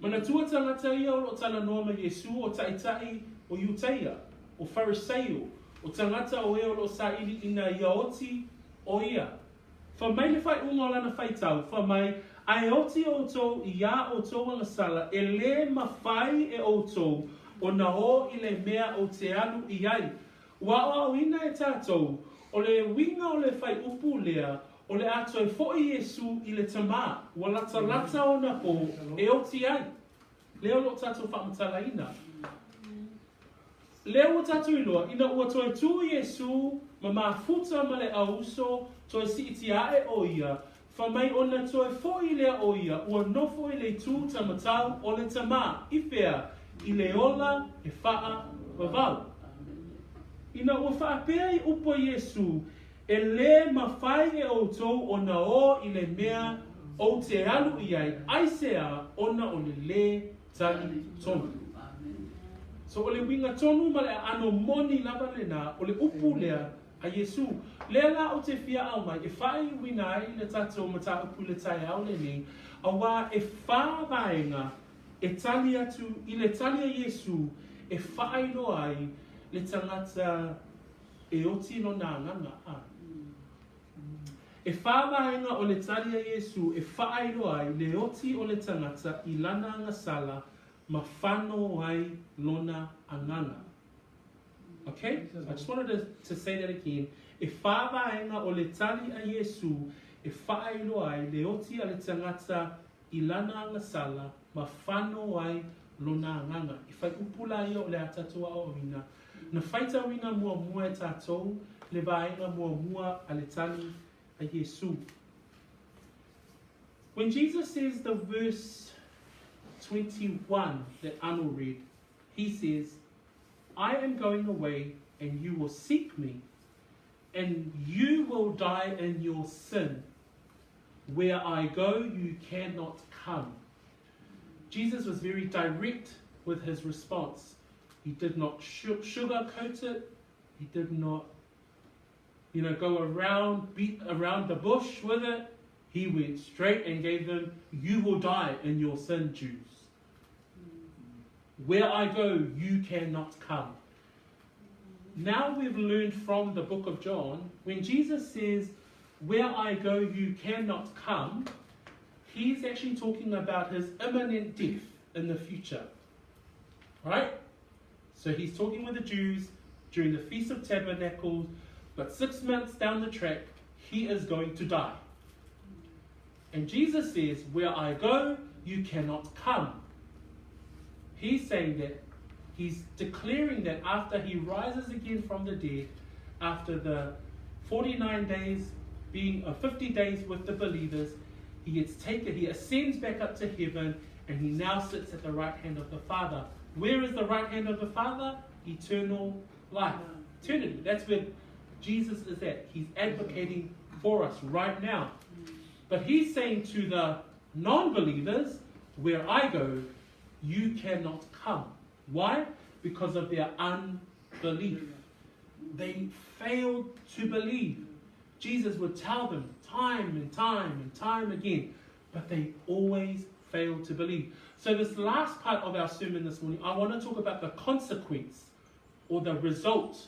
S1: Manatua tagata ia o lo o talanoa ma Iesu, o Taitai o Iutaia, o Farisaio, o tagata o e o lo o saili ina ia oti o ia. Fai mai le faaiuga o lana faitau, fai mai, A e oti outou iā outou agasala, e lē mafai e outou ona ō i le mea ou te alu i ai. Ua aoaoina e tatou, o le uiga o le fuaiupu lea, o le a toe foʻi Iesu i le Tamā, ua latalata ona pō e oti ai. Lea o lo o tatou faamatalaina. Lea ua tatou iloa, ina ua toe tū Iesu ma mafuta ma le auuso, toe siitia aʻe o ia, fai mai ona toe foʻi lea o ia, ua nofo i le itu tamatau o le Tamā, i fea? I le ola e faavavau. Ina ua faapea i upu a Iesu, E lē mafai e outou ona ō i le mea ou te alu i ai, aisea ona o le lē talitonu. So o le uiga tonu ma le aano moni lava lenā o le upu lea a Iesu. Lea la ou te fia aumai e faaiuina ai le tatou mataupu i le taeao lenei, auā e whā vaega e tali atu i le tali a Iesu e faailoa ai le tagata e oti lona agaga, a. E whā vaega o le tali a Iesu e faailoa ai le oti o le tagata i lana agasala. ma fano ai lona agaga. Okay? So I just wanted to say that again. E whā vaega o le tali a Iesū e whaailo ai le oti a le tangata i lana agasala ma fano ai lona agaga. I whai upu la ia o le a tatou aoaoina. Na faitauina muamua e tatou le vaega muamua a le tali a Iesū. When Jesus says the verse 21 that Anu read, he says, I am going away and you will seek me and you will die in your sin. Where I go, you cannot come. Jesus was very direct with his response. He did not sugarcoat it. He did not, go around, beat around the bush with it. He went straight and gave them, You will die in your sin, Jews. Where I go, you cannot come. Now we've learned from the book of John, when Jesus says, Where I go, you cannot come, he's actually talking about his imminent death in the future. Right? So he's talking with the Jews during the Feast of Tabernacles, but 6 months down the track, he is going to die. And Jesus says, Where I go, you cannot come. He's saying that, he's declaring that after he rises again from the dead, after the 49 days being 50 days with the believers, he gets taken, he ascends back up to heaven, and he now sits at the right hand of the Father. Where is the right hand of the Father? Eternal life. Eternity. That's where Jesus is at. He's advocating for us right now. But he's saying to the non-believers, where I go, you cannot come. Why? Because of their unbelief. They failed to believe. Jesus would tell them time and time and time again, but they always failed to believe. So this last part of our sermon this morning, I want to talk about the consequence or the result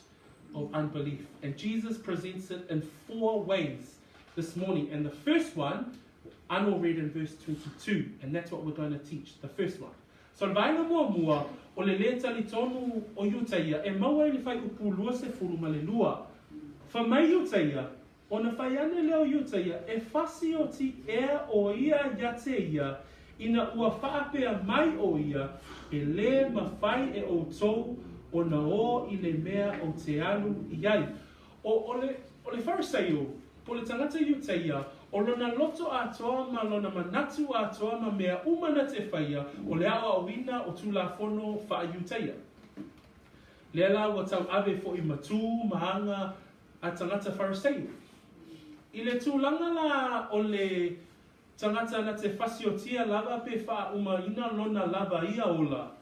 S1: of unbelief. And Jesus presents it in 4 ways this morning. And the first one, Anu read in verse 22, and that's what we're going to teach, the first one. So le vaega muamua o le le talitonu o Iutaia e maua i le whai upu lua se fulu ma le lua. Wha mai Iutaia, o na whai ane leo Iutaia e whasi o ti ea o ia ia te ia, ina ua whaapea mai o ia, e le mawhai e o tau o na o i le mea o te alu i ai. O le Phariseio, po le tangata Iutaia, o lona loto atoa ma lona manatu atoa ma mea umana te whaia, o le ao awina o tūlafono wha Iutaia. Lea la ua tau ave fo i matū mahanga a tangata Phariseio. I le tūlanga la o le tangata na te whasiotia lava pe wha umaina lona lava ia ola,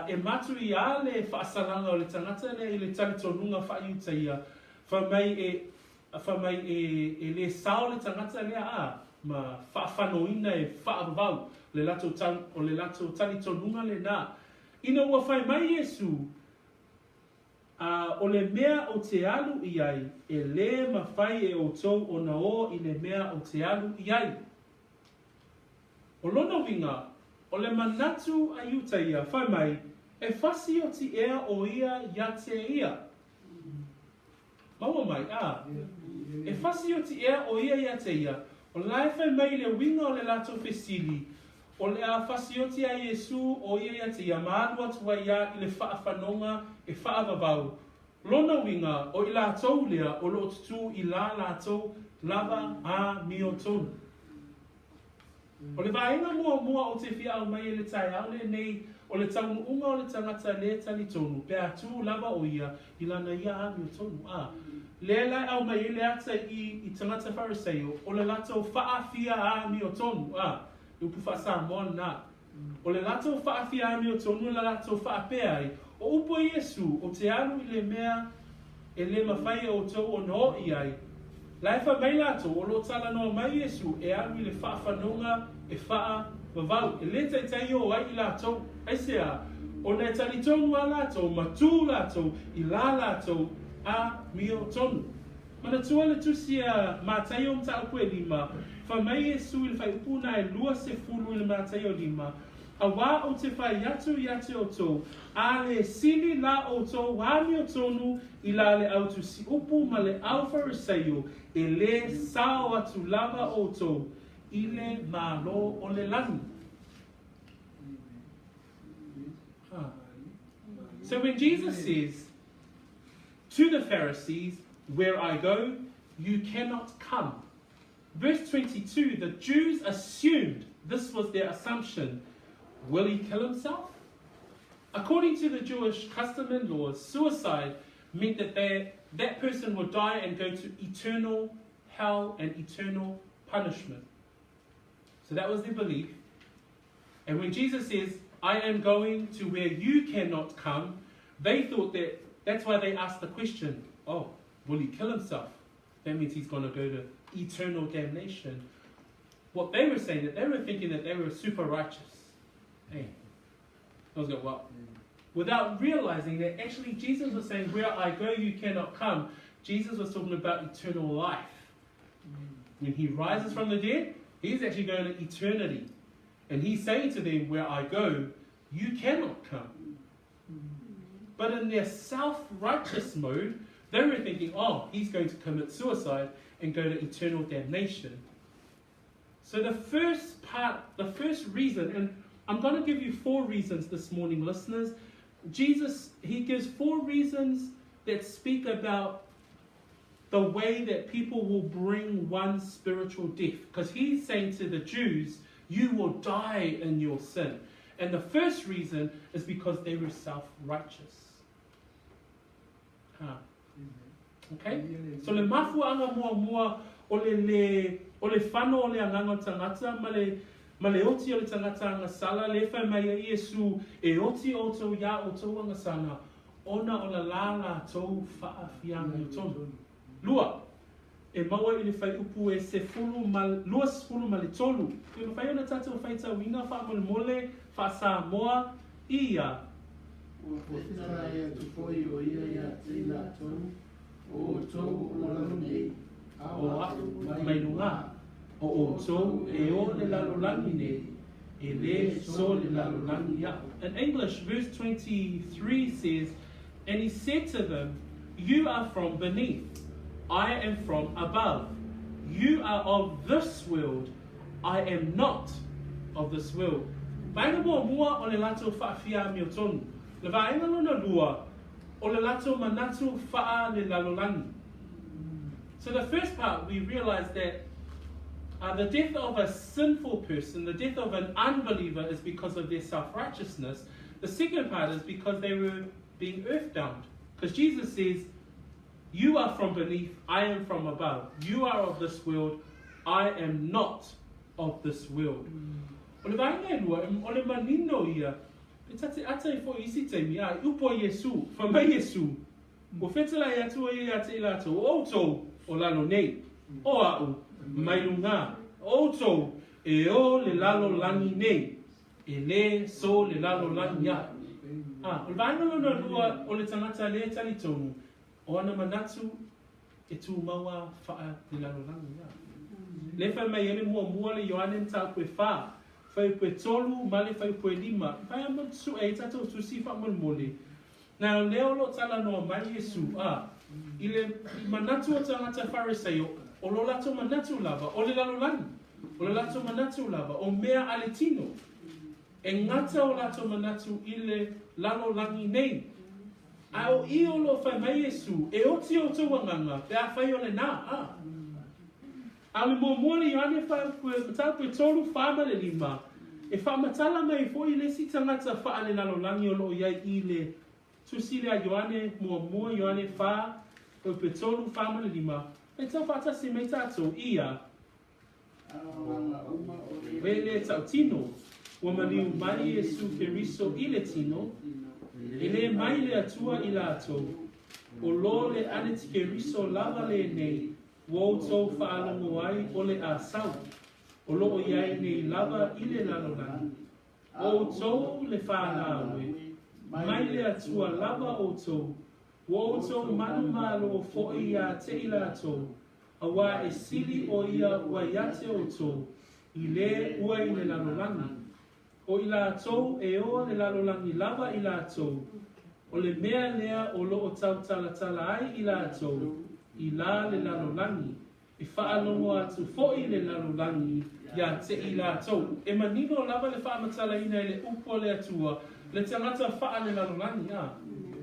S1: e matu i ale whaasalanga o le tangata le i le talitonunga wha Iutaia, wha mai e le sao le tangata lea a, ma whaafanoina e whaavavau le lato o le lato talitonunga le nā. Ina ua whai mai Iesu, o le mea o te alu i ai, e le mawhai e o tau o na o i le mea o te alu i ai. O lona winga, o le manatu a Iutaia, whai mai, e whasi o ti ea o ia ia te ia. Maua mai, a. E whasi o ti ea o ia ia te ia, o lai whai mai le winga o le lato fesili, o le a whasi o ti a Iesu o ia ia te ia, maalu atua ia i le whaawhanonga e whaavavau. Lona winga o i lātou lea o lo tutu i la lātou lava a mio tonu. O le vaenga mua mua o te whia au mai e le tai au le nei, o le taunuunga o le tangata le tali tonu, pe a tū lava o ia, i lana ia a mio tonu. A, le lai au mai e le ata i tangata Phariseio, o le latou whaafia a mio tonu. A, le upu wha nā. O le latou whaafia a mio tonu, le latou whaapea ai, o upo Iesu, o te alu i le mea e le mawhai o tau o no i ai. Lai wha mai lātou, o lo tala noa mai Iesu, e alu i le whaawhanonga e whaa vavau. E le taitai o ai i lātou, ai se a, o nei talitonu a lātou, matū lātou, i la lātou, a mio tonu. Mana tua le tusia Mātaio mtaupu e lima, wha mai Iesu i le whai upu nā e lua se fulu i le Mātaio lima, Auā ou te fai atu ia te outou, a le sili la outou amiotonu i la le au tusiupu ma le au Fariseio, e lē sao atu lava outou i le Malo o le lagi. Huh. So when Jesus says to the Pharisees, Where I go, you cannot come. Verse 22, the Jews assumed this was their assumption. Will he kill himself? According to the Jewish custom and laws, suicide meant that they, that person would die and go to eternal hell and eternal punishment. So that was their belief. And when Jesus says, I am going to where you cannot come, they thought that that's why they asked the question, oh, will he kill himself? That means he's going to go to eternal damnation. What they were saying, that they were thinking that they were super righteous. Hey. I was going, well, without realizing that actually Jesus was saying, where I go, you cannot come. Jesus was talking about eternal life. When he rises from the dead, he's actually going to eternity. And he's saying to them, where I go, you cannot come. But in their self righteous mode, they were thinking, oh, he's going to commit suicide and go to eternal damnation. So the first part, the first reason, and I'm going to give you four reasons this morning, listeners. Jesus, he gives four reasons that speak about the way that people will bring one spiritual death. Because he's saying to the Jews, you will die in your sin. And the first reason is because they were self righteous. Huh. Okay? So le mafuaanga muamua o le le o le fano o le agaga o le tagata ma le ma le oti o le tagata agasala le fai mai ai Iesu e oti outou iā outou agasala ona o la la latou faafiamiotonu. Lua, e maua i le fuaiupu e sefulu ma luasefulu ma le tolu. E mafai ona tatou faitauina faamolemole faa-Samoa ia.
S4: Ua fetalai atu foi o ia ia te i latou, o outou o lalo nei, a o a'u
S1: mai luga, o outou e o le lalolagi nei, e lē so le lalolagi a'u. In English, verse 23 says, And he said to them, You are from beneath, I am from above. You are of this world, I am not of this world. Vaega muamua o le latou faafia amiotonu. Le vaega lona lua, o le latou manatu faa le lalolagi. So the first part, we realize that the death of a sinful person, the death of an unbeliever, is because of their self righteousness. The second part is because they were being earthbound. Because Jesus says, You are from beneath, I am from above. You are of this world, I am not of this world. O le vaega e lua, o le manino ia, e ta te ata i foʻi isi taimi, a i upu a Iesu, fai mai Iesu, Ua fetalai atu o ia ia te i latou, o outou o lalo nei, o a'u, mai luga, o outou e o le lalolagi nei, e lē so le lalolagi a'u. A, o le vaega lona lua o le tagata lē talitonu, o ana manatu e tumau a faa le lalolagi a. Le fai mai ai le muamua le Ioane mataupu e fa, fuaiupu e tolu ma le fuaiupu e lima, fai a ma suʻe ai tatou tusi faamolemole. Na o lea o lo o talanoa mai Iesu, a, i le manatu o tagata Fariseio, o lo latou manatu lava, o le lalolagi, o le latou manatu lava, o mea a le tino. E gata o latou manatu i le lalolagi nei. A o i o lo o fai mai Iesu, e oti outou agaga, pe afai o lenā, a. A o le muamua le Ioane mataupu e tolu, fa ma le lima, e faamatala mai ai foi le isi tagata faalelalolagi o lo o i ai i le Tusi lea Ioane muamua, Ioane fa, upu e tolu, fa ma le lima, e tau faatasi mai tatou ia. E le tautino, ua maliu mai Iesu Keriso i le tino, e lē mai le Atua i latou, o lo le Anitikeriso lava lenei ua outou faalogo ai o le a sau, o lo o i ai nei lava i le lalolagi. O outou le fanau e, mai le Atua lava outou, ua outou manumalo foi iā te i latou, auā e sili o ia ua ia te outou, i lē ua i le lalolagi. O i latou e oa le lalolagi lava i latou, o le mea lea o lo o tautalatala ai i latou i la le lalolagi, e faalogo atu foi le lalolagi iā te i latou. E manino lava le faamatalaina e le Upu a le Atua le tagata faalelalolagi, a.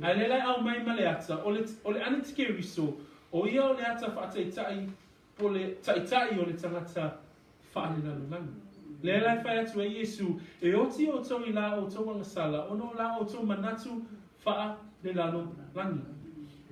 S1: Ae lea la e aumai ma le ata, o le, o le Anitikeriso, o ia o le ata faataitai po o le taitai o le tagata faalelalolagi. Lea la e fai atu ai Iesu, E oti outou i la outou agasala ona o la outou manatu faalelalolagi.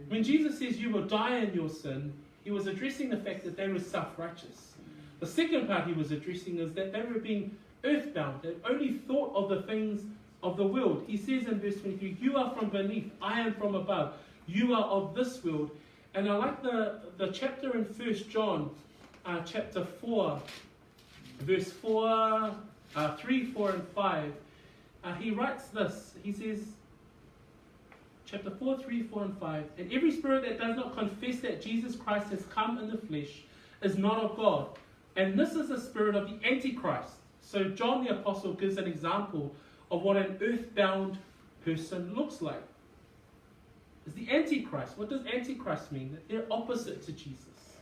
S1: When Jesus says you will die in your sin, he was addressing the fact that they were self-righteous. The second part he was addressing is that they were being earthbound. They only thought of the things of the world. He says in verse 23, You are from beneath, I am from above. You are of this world. And I like the, the chapter in First John, uh, chapter 4, verse 4, uh, 3, 4, and 5. Uh, he writes this. He says, chapter 4, 3, 4, and 5. And every spirit that does not confess that Jesus Christ has come in the flesh is not of God. And this is the spirit of the Antichrist. So John the Apostle gives an example of what an earthbound person looks like. Is the Antichrist. What does Antichrist mean? That they're opposite to Jesus.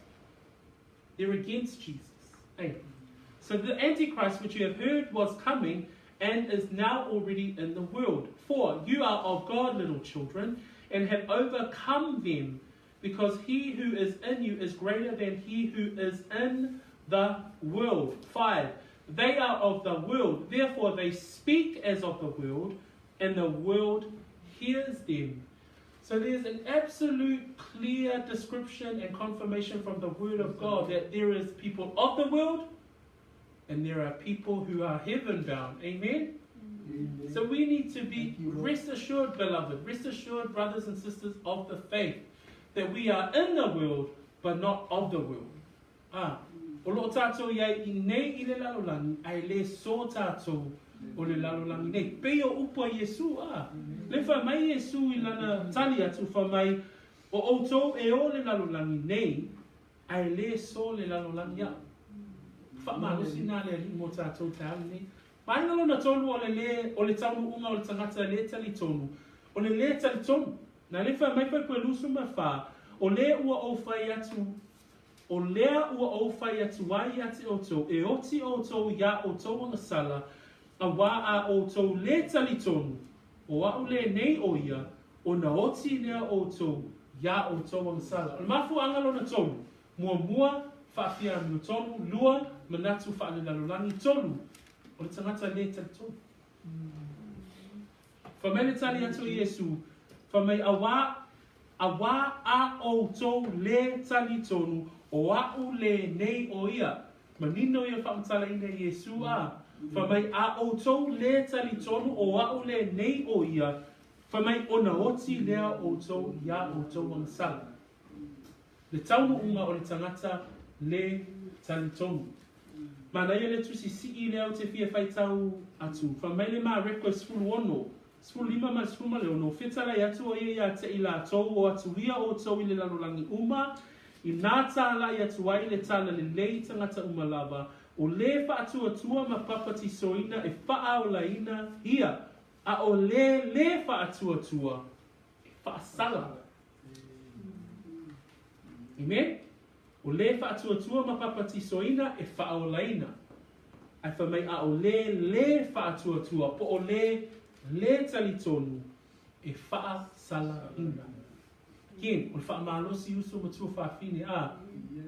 S1: They're against Jesus. Hey. So the Antichrist, which you have heard was coming, and is now already in the world. For you are of God, little children, and have overcome them, because he who is in you is greater than he who is in the world. 5. They are of the world, therefore they speak as of the world, and the world hears them. So there's an absolute clear description and confirmation from the Word of God that there is people of the world and there are people who are heaven bound. Amen? Amen. So we need to be rest assured, beloved, rest assured, brothers and sisters of the faith, that we are in the world, but not of the world. Ah, o loo tātou iai i nei i le lalolagi, ae le sō tātou o le lalolagi nei. Pei o upu a Iesu, a, le fai mai Iesu i lana tali atu, fai mai, o outou e o le lalolagi nei, ae le sō le lalolagi a'u. Faamalosi nā le Alii mo tātou taeao lenei. Vaega lona tolu o le lē, o le taunuuga o le tagata lē talitonu, o le lē talitonu. Na le fai mai fai koe lusu ma fa, o lē ua ou fai atu, o lea ua ou fai atu ai ia te outou, e oti outou iā outou agasala, auā a outou lē talitonu, o a'u lenei o ia, ona oti lea outou iā outou agasala. O le mafuaaga lona tolu, muamua, faafia amiotonu, lua, manatu faalelalolagi, tolu, o le tagata lē talitonu. Fai mai le tali atu o Iesu, fai mai, Auā, auā a outou lē talitonu, o a'u lenei o ia. Manino ia faamatalaina e Iesu, ā, fai mai, A outou lē talitonu, o a'u lenei o ia, fai mai, ona oti lea outou iā outou agasala. Le taunuuga o le tagata lē talitonu. Manaia le tusi sii lea ou te fia faitau atu. Fai mai le Mareko 16, 15 ma le 16, Fetalai atu o ia ia te i latou o atu ia outou i le lalolagi uma, inā tālai atu ai le talalelei i tagata uma lava, o lē faatuatua ma papatisoina e faaolaina ia, a o lē lē faatuatua e faasala. Amen? O lē faatuatua ma papatisoina e faaolaina. Ae fai mai a o lē lē faatuatua po o lē lē talitonu e faasalaina. Again, o le faamalosi uso ma tuafafine, a,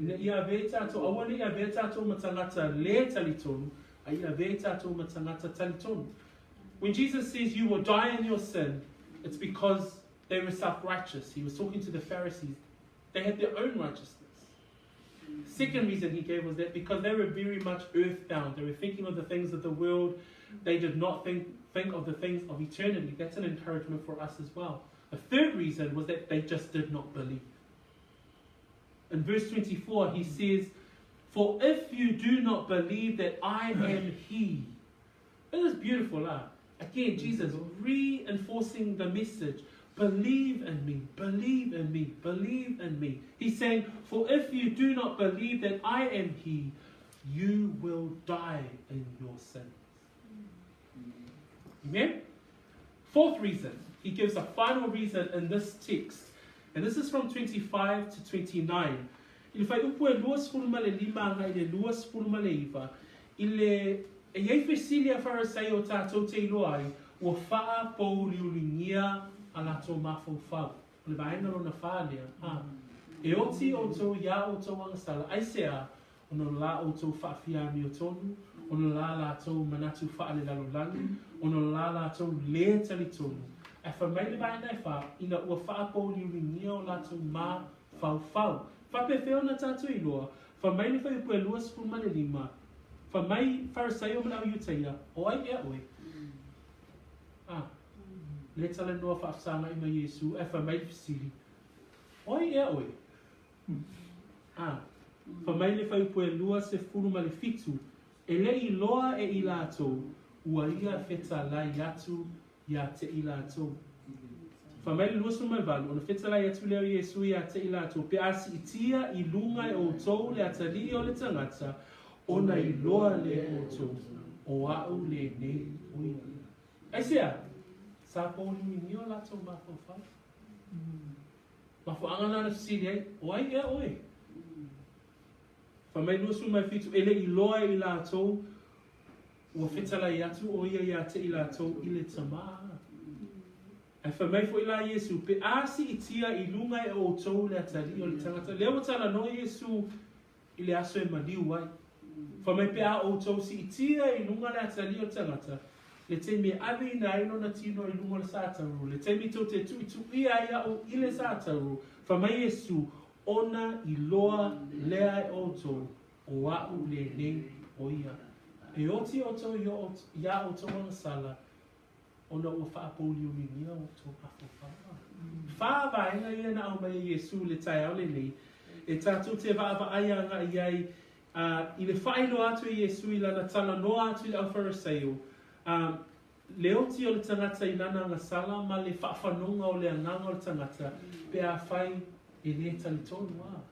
S1: ina ia avea i tatou, aua ne i avea tatou ma tagata lē talitonu, a ia avea i tatou ma tagata talitonu. When Jesus says you will die in your sin, it's because they were self-righteous. He was talking to the Pharisees. They had their own righteousness. Second reason he gave was that because they were very much earthbound, they were thinking of the things of the world, they did not think, think of the things of eternity. That's an encouragement for us as well. The third reason was that they just did not believe. In verse 24, he says, For if you do not believe that I am He, it is beautiful, huh? Again, Jesus reinforcing the message. Believe in me, believe in me, believe in me. He's saying, For if you do not believe that I am He, you will die in your sins. Amen? Fourth reason, he gives a final reason in this text. And this is from 25 to 29. I le fuaiupu e 25 agai i le 29, i le e i ai fesili a Farisaio tatou te iloa ai, ua faapouliuligia a latou mafaufau. O le vaega lona whā lea, ā, E oti outou i ā outou agasala, aisea, ona o la outou faafiamiotonu, ona o la latou manatu faalelalolagi, ona o la latou lē talitonu. Ae fai mai le vaega e whā, ina ua faapouliuligia o latou mafaufau. Faapefea ona tatou iloa, fai mai le fuaiupu e 25, fai mai Farisaio ma le au Iutaia, o ai ea oe? A, lē talanoa faafesagaʻi ma Iesu, ae fai mai le fesili, O ai ea oe? A, fai mai le fuaiupu e 27, E le i iloa e i latou, ua ia fetalai atu iā te i latou. Fai mai le 28, ona fetalai atu lea o Iesu iā te i latou, pe a siitia i luga e outou le Atalii o le tagata, ona iloa lea e outou, o a'u lenei o ia. Aisea? Sa pouliuligia o latou mafaufau. Mafuaaga na na fesili ai, o ai ea oe? Fai mai 27, e le i iloa e i latou, ua fetalai atu o ia iā te i latou i le Tamā. Ae fai mai foi la Iesu, pe a siitia i luga e outou le Atalii o le tagata. Lea ua talanoa Iesu i le aso e maliu ai. Fai mai pe a outou siitia i luga le Atalii o le tagata, le taimi e aveina ai lona tino i luga o le satauro, le taimi tou te tuituia ai a'u i le satauro, fai mai Iesu, ona iloa lea e outou, o a'u lenei o ia. E oti outou iā outou agasala, ona ua faapouliuligia outou mafaufau. Whā vaega ia na aumai e Iesu i le taeao lenei, e tatou te vaavaai agai ai, a, i le faailoa atu e Iesu i lana talanoa atu i le au Farisaio, a, le oti o le tagata i lana agasala ma le faafanoga o le agaga o le tagata pe afai e lē talitonu, a.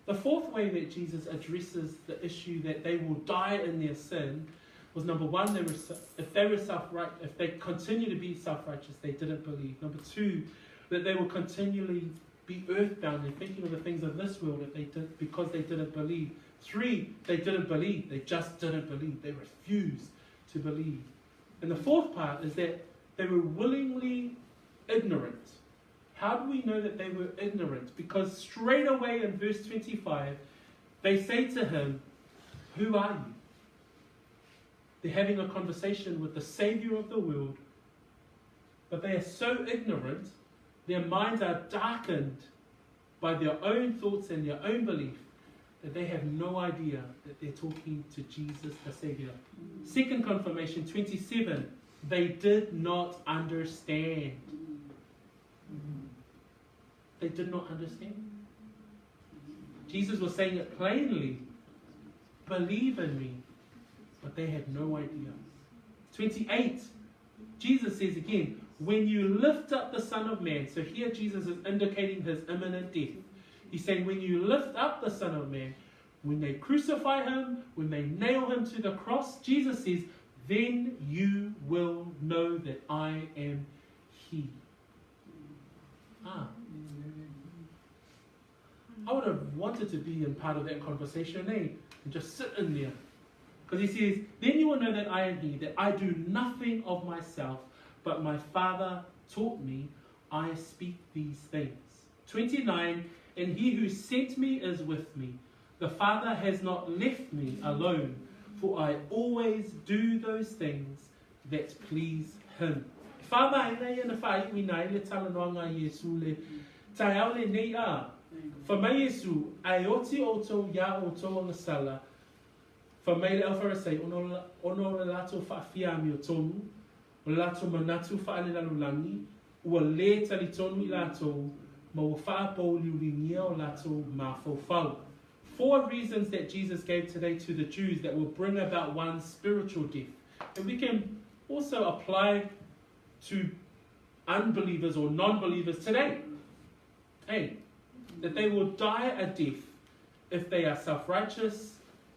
S1: The fourth way that Jesus addresses the issue that they will die in their sin was number one, they were, if they were self right, if they continue to be self righteous, they didn't believe. Number two, that they will continually be earthbound and thinking of the things of this world if they did, because they didn't believe. Three, they didn't believe. They just didn't believe. They refused to believe. And the fourth part is that they were willingly ignorant. How do we know that they were ignorant? Because straight away in verse 25, they say to him, Who are you? They're having a conversation with the Savior of the world, but they are so ignorant, their minds are darkened by their own thoughts and their own belief that they have no idea that they're talking to Jesus the Savior. Second confirmation, 27, they did not understand. They did not understand. Jesus was saying it plainly believe in me. But they had no idea. 28, Jesus says again, when you lift up the Son of Man, so here Jesus is indicating his imminent death. He's saying, when you lift up the Son of Man, when they crucify him, when they nail him to the cross, Jesus says, then you will know that I am he. Ah. I would have wanted to be in part of that conversation, eh? And just sit in there. Because he says, Then you will know that I am he, that I do nothing of myself, but my Father taught me, I speak these things. 29 And he who sent me is with me. The Father has not left me alone, for I always do those things that please him. E whā vaega ia na whāiuina ai le talanoaga a Iesu le taeao lenei a, Fai mai Iesu, a e oti outou iā outou agasala, fai mai le au Farisai, ona, ona o le latou faafiamiotonu, o le latou manatu faalelalolagi, ua lē talitonu i latou, ma ua faapouliuligia o latou mafaufau. Four reasons that Jesus gave today to the Jews that will bring about one's spiritual death. And we can also apply to unbelievers or non believers today. Hey, that they will die a death if they are self righteous,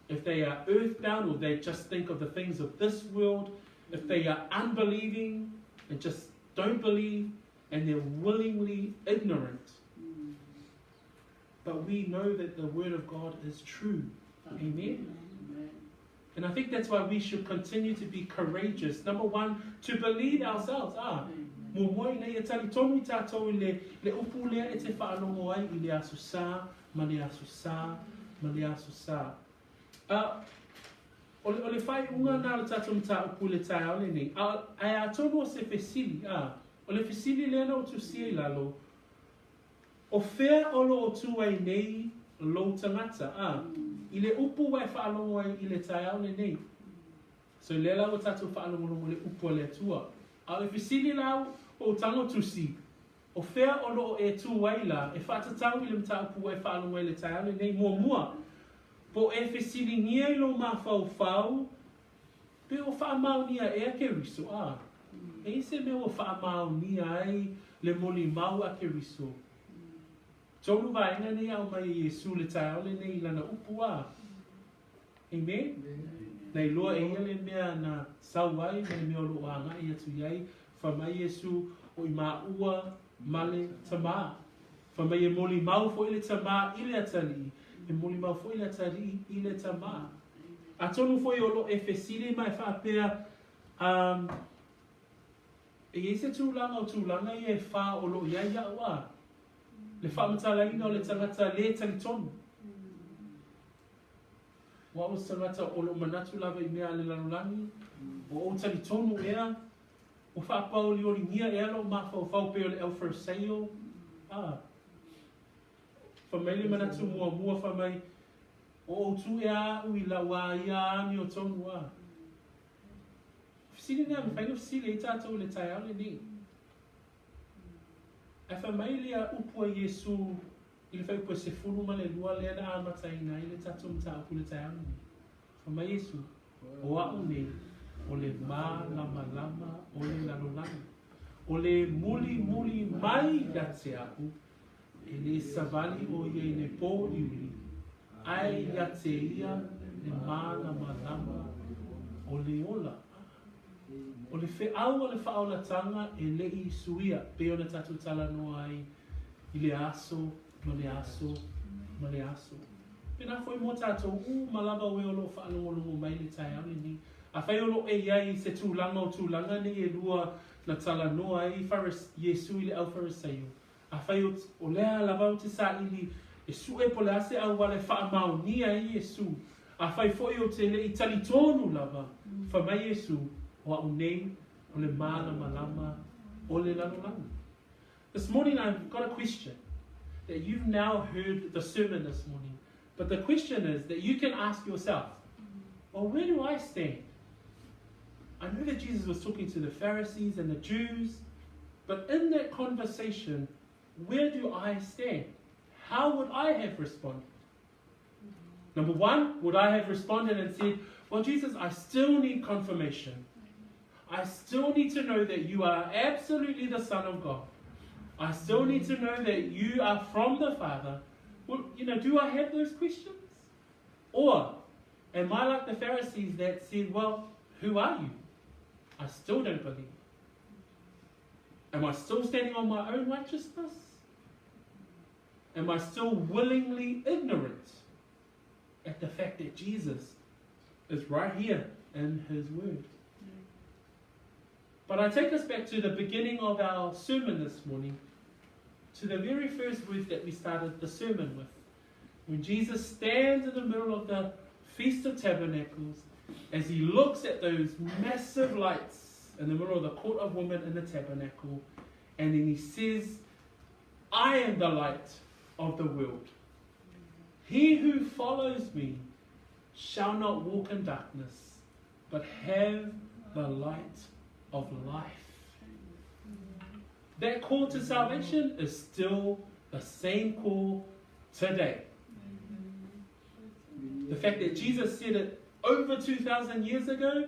S1: if they are earthbound, or they just think of the things of this world. If they are unbelieving and just don't believe and they're willingly ignorant. But we know that the Word of God is true. Amen? And I think that's why we should continue to be courageous. Number one, to believe ourselves. Ah, muamua ina ia talitonu i tātou i le, le upu lea e te faalogo ai i le Aso Sa, ma le Aso Sa, ma le Aso Sa. Ah, o le, o le faaiuga na o le tatou mataupu i le taeao lenei, a, ae atonu o se fesili, ah, o le fesili lea na ou tusia i lalo, O fea o lo o tū ai nei lou tagata, ā, i le upu ua e faalogo ai i le taeao lenei? So lea la ua tatou faalogologo i le upu a le Atua. A o le fesili la ua ou tago tusi, o fea o lo o e tū ai la e faatatau i le mataupu ua e faalogo ai i le taeao lenei? Muamua, po o e fesiligia i lou mafaufau pe o faamaonia ea Keriso, ā, e i se mea ua faamaonia ai le molimau a Keriso. Tolu vaega nei aumai e Iesu le taeao lenei i lana upu, ā. Amen? Na iloa e ia le mea na sau ai ma le mea o lo o agai atu i ai, fai mai Iesu, o i maua ma le Tamā. Fai mai e molimau foi le Tamā i le Atalii, e molimau foi le Atalii i le Tamā. Atonu foi o lo e fesili ma e faapea, um, e i ai se tulaga o tulaga ia e whā o lo o i ai iaʻu a? Le faamatalaina o le tagata lē talitonu. Ua o se tagata o loo manatu lava i mea a le lalolagi, ua ou talitonu ea, ua faapaolioligia ea lou mafaufau pei o le Aufariseio, a. Fai mai le manatu muamua fai mai, o ou tu ea aʻu i lau a ia amiotonu a. Fesili nea, mafai ona fesili ai tatou i le taeao lenei. Ae fai mai lea upu a Iesu i le fuaiupu e 12 lea na amataina ai le tatou mataupu i le taeao lenei. Fai mai Iesu, O a'u nei, o le mālamalama o le lalolagi. O le mulimuli mai ia te a'u, e lē savali ʻo ia i le pōuliuli, ae ia te ia le mālamalama o le ola. O le feʻau o le faaolatanga e le i suia, pei ona tatou talanoa ai i le aso ma le aso ma le aso. Pēnā foi mo tatou uma lava o e o lo o faalogologo mai i le taeao lenei. Afai o lo o e i ai i se tulaga o tulaga nei e lua na talanoa ai Iesu i le Aufarisaio, afai o, o lea lava ou te saili e sue po o le a se auala e faamaonia ai Iesu, afai foi ou te le i talitonu lava, fai mai Iesu, o a'u nei o le mālamalama o le lalolagi. This morning I've got a question that you've now heard the sermon this morning. But the question is that you can ask yourself, well, where do I stand? I know that Jesus was talking to the Pharisees and the Jews, but in that conversation, where do I stand? How would I have responded? Number one, would I have responded and said, Well, Jesus, I still need confirmation. I still need to know that you are absolutely the Son of God. I still need to know that you are from the Father. Well, you know, do I have those questions? Or am I like the Pharisees that said, Well, who are you? I still don't believe. Am I still standing on my own righteousness? Am I still willingly ignorant at the fact that Jesus is right here in His Word? But I take us back to the beginning of our sermon this morning, to the very first words that we started the sermon with. When Jesus stands in the middle of the Feast of Tabernacles, as he looks at those massive lights in the middle of the court of women in the tabernacle, and then he says, I am the light of the world. He who follows me shall not walk in darkness, but have the light of life. That call to salvation is still the same call today. The fact that Jesus said it over 2,000 years ago,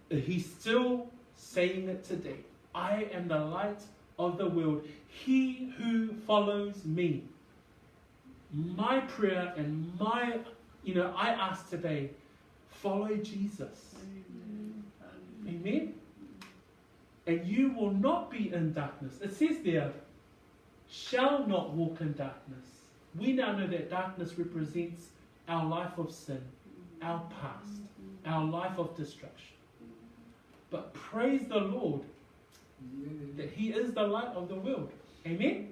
S1: he's still saying it today. I am the light of the world. He who follows me. My prayer and my, you know, I ask today, follow Jesus. Amen. Amen. And you will not be in darkness. It says there, shall not walk in darkness. We now know that darkness represents our life of sin, our past, our life of destruction. But praise the Lord that He is the light of the world. Amen?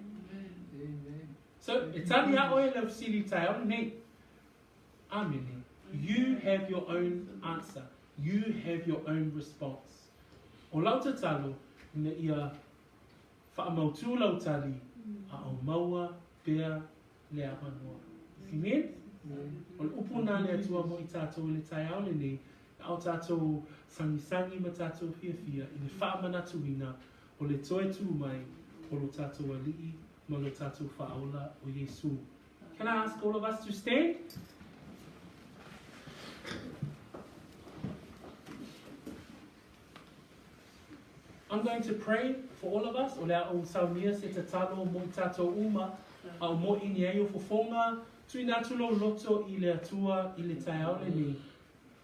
S4: Amen.
S1: So, e tali a oe le fesili taeao nei. Amene. You have your own answer. You have your own response. O lau tatalo, ina ia whaamautū lau tali, a o maua pea le avanoa. Amen? O le upu nā le Atua mo i tātou i le taeao lenei, a o tātou sangisangi ma tātou fiafia i le faamanatuina o le toe tū mai o lo tātou Alii ma lo tātou Faaola o Iesu. Can I ask all of us to stand? I'm going to pray for all of us. O le a ou saunia se tatalo mo i tātou uma, a o mo i ni ai o fofoga, tuuina atu lou loto i le Atua i le taeao lenei.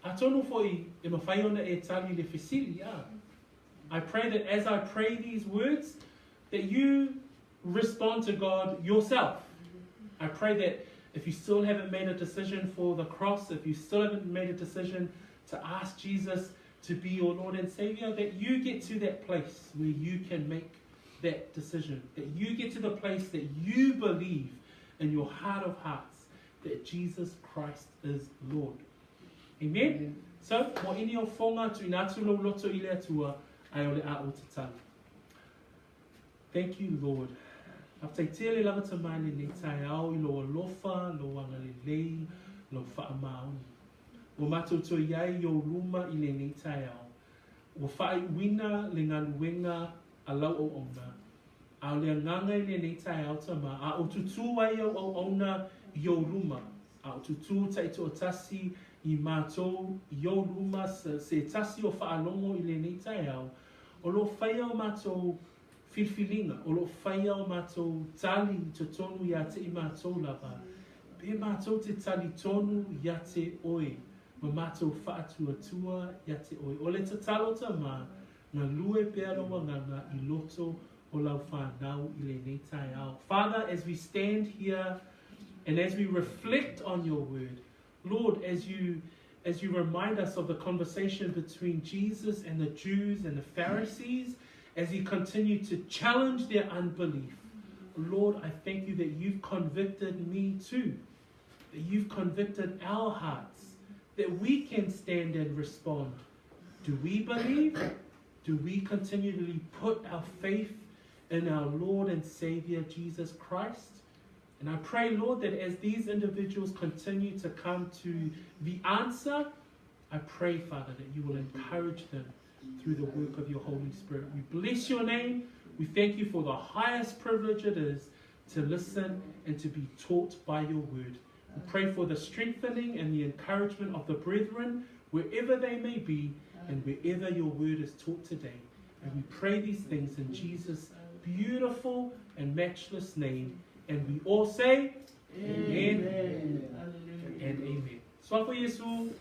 S1: Atonu foi e mafai ona e tali le fesili, a. I pray that as I pray these words, that you respond to God yourself. I pray that if you still haven't made a decision for the cross, if you still haven't made a decision to ask Jesus to be your Lord and Savior, that you get to that place where you can make that decision. That you get to the place that you believe in your heart of hearts that Jesus Christ is Lord. Amen? So, mo ini o fonga tuuina atu lou loto i le Atua, ae o le a ou tatalo. Thank you, Lord. Faafetai tele lava tama i lenei taeao i lou alofa, lou agalelei, lou faamaoni. Ua matou toe i ai i ou luma i lenei taeao. Ua faaiuina le galuega a lau auauna, a o le agaga i lenei taeao tama, a o tutū ai au auauna i ou luma, a o tutū taitoatasi i matou i ou luma se tasi o faalogo i lenei taeao, o lo o faia o matou filifiliga, o lo o faia o matou tali i totonu iā te i matou lava, pe matou te tali tonu iā te oe, ma matou faatuatua iā te oe. O le tatalo tama, galue pea lou agaga i loto o lau whanau i lenei taeao. Father, as we stand here and as we reflect on your word, Lord, as you remind us of the conversation between Jesus and the Jews and the Pharisees, as he continued to challenge their unbelief, Lord, I thank you that you've convicted me too, that you've convicted our hearts, that we can stand and respond. Do we believe? Do we continually put our faith in our Lord and Savior Jesus Christ? And I pray, Lord, that as these individuals continue to come to the answer, I pray, Father, that you will encourage them through the work of your Holy Spirit. We bless your name. We thank you for the highest privilege it is to listen and to be taught by your word. We pray for the strengthening and the encouragement of the brethren, wherever they may be and wherever your word is taught today. And we pray these things in Jesus' beautiful and matchless name. And we all say, Amen, amen and amen. Suafa o Iesu.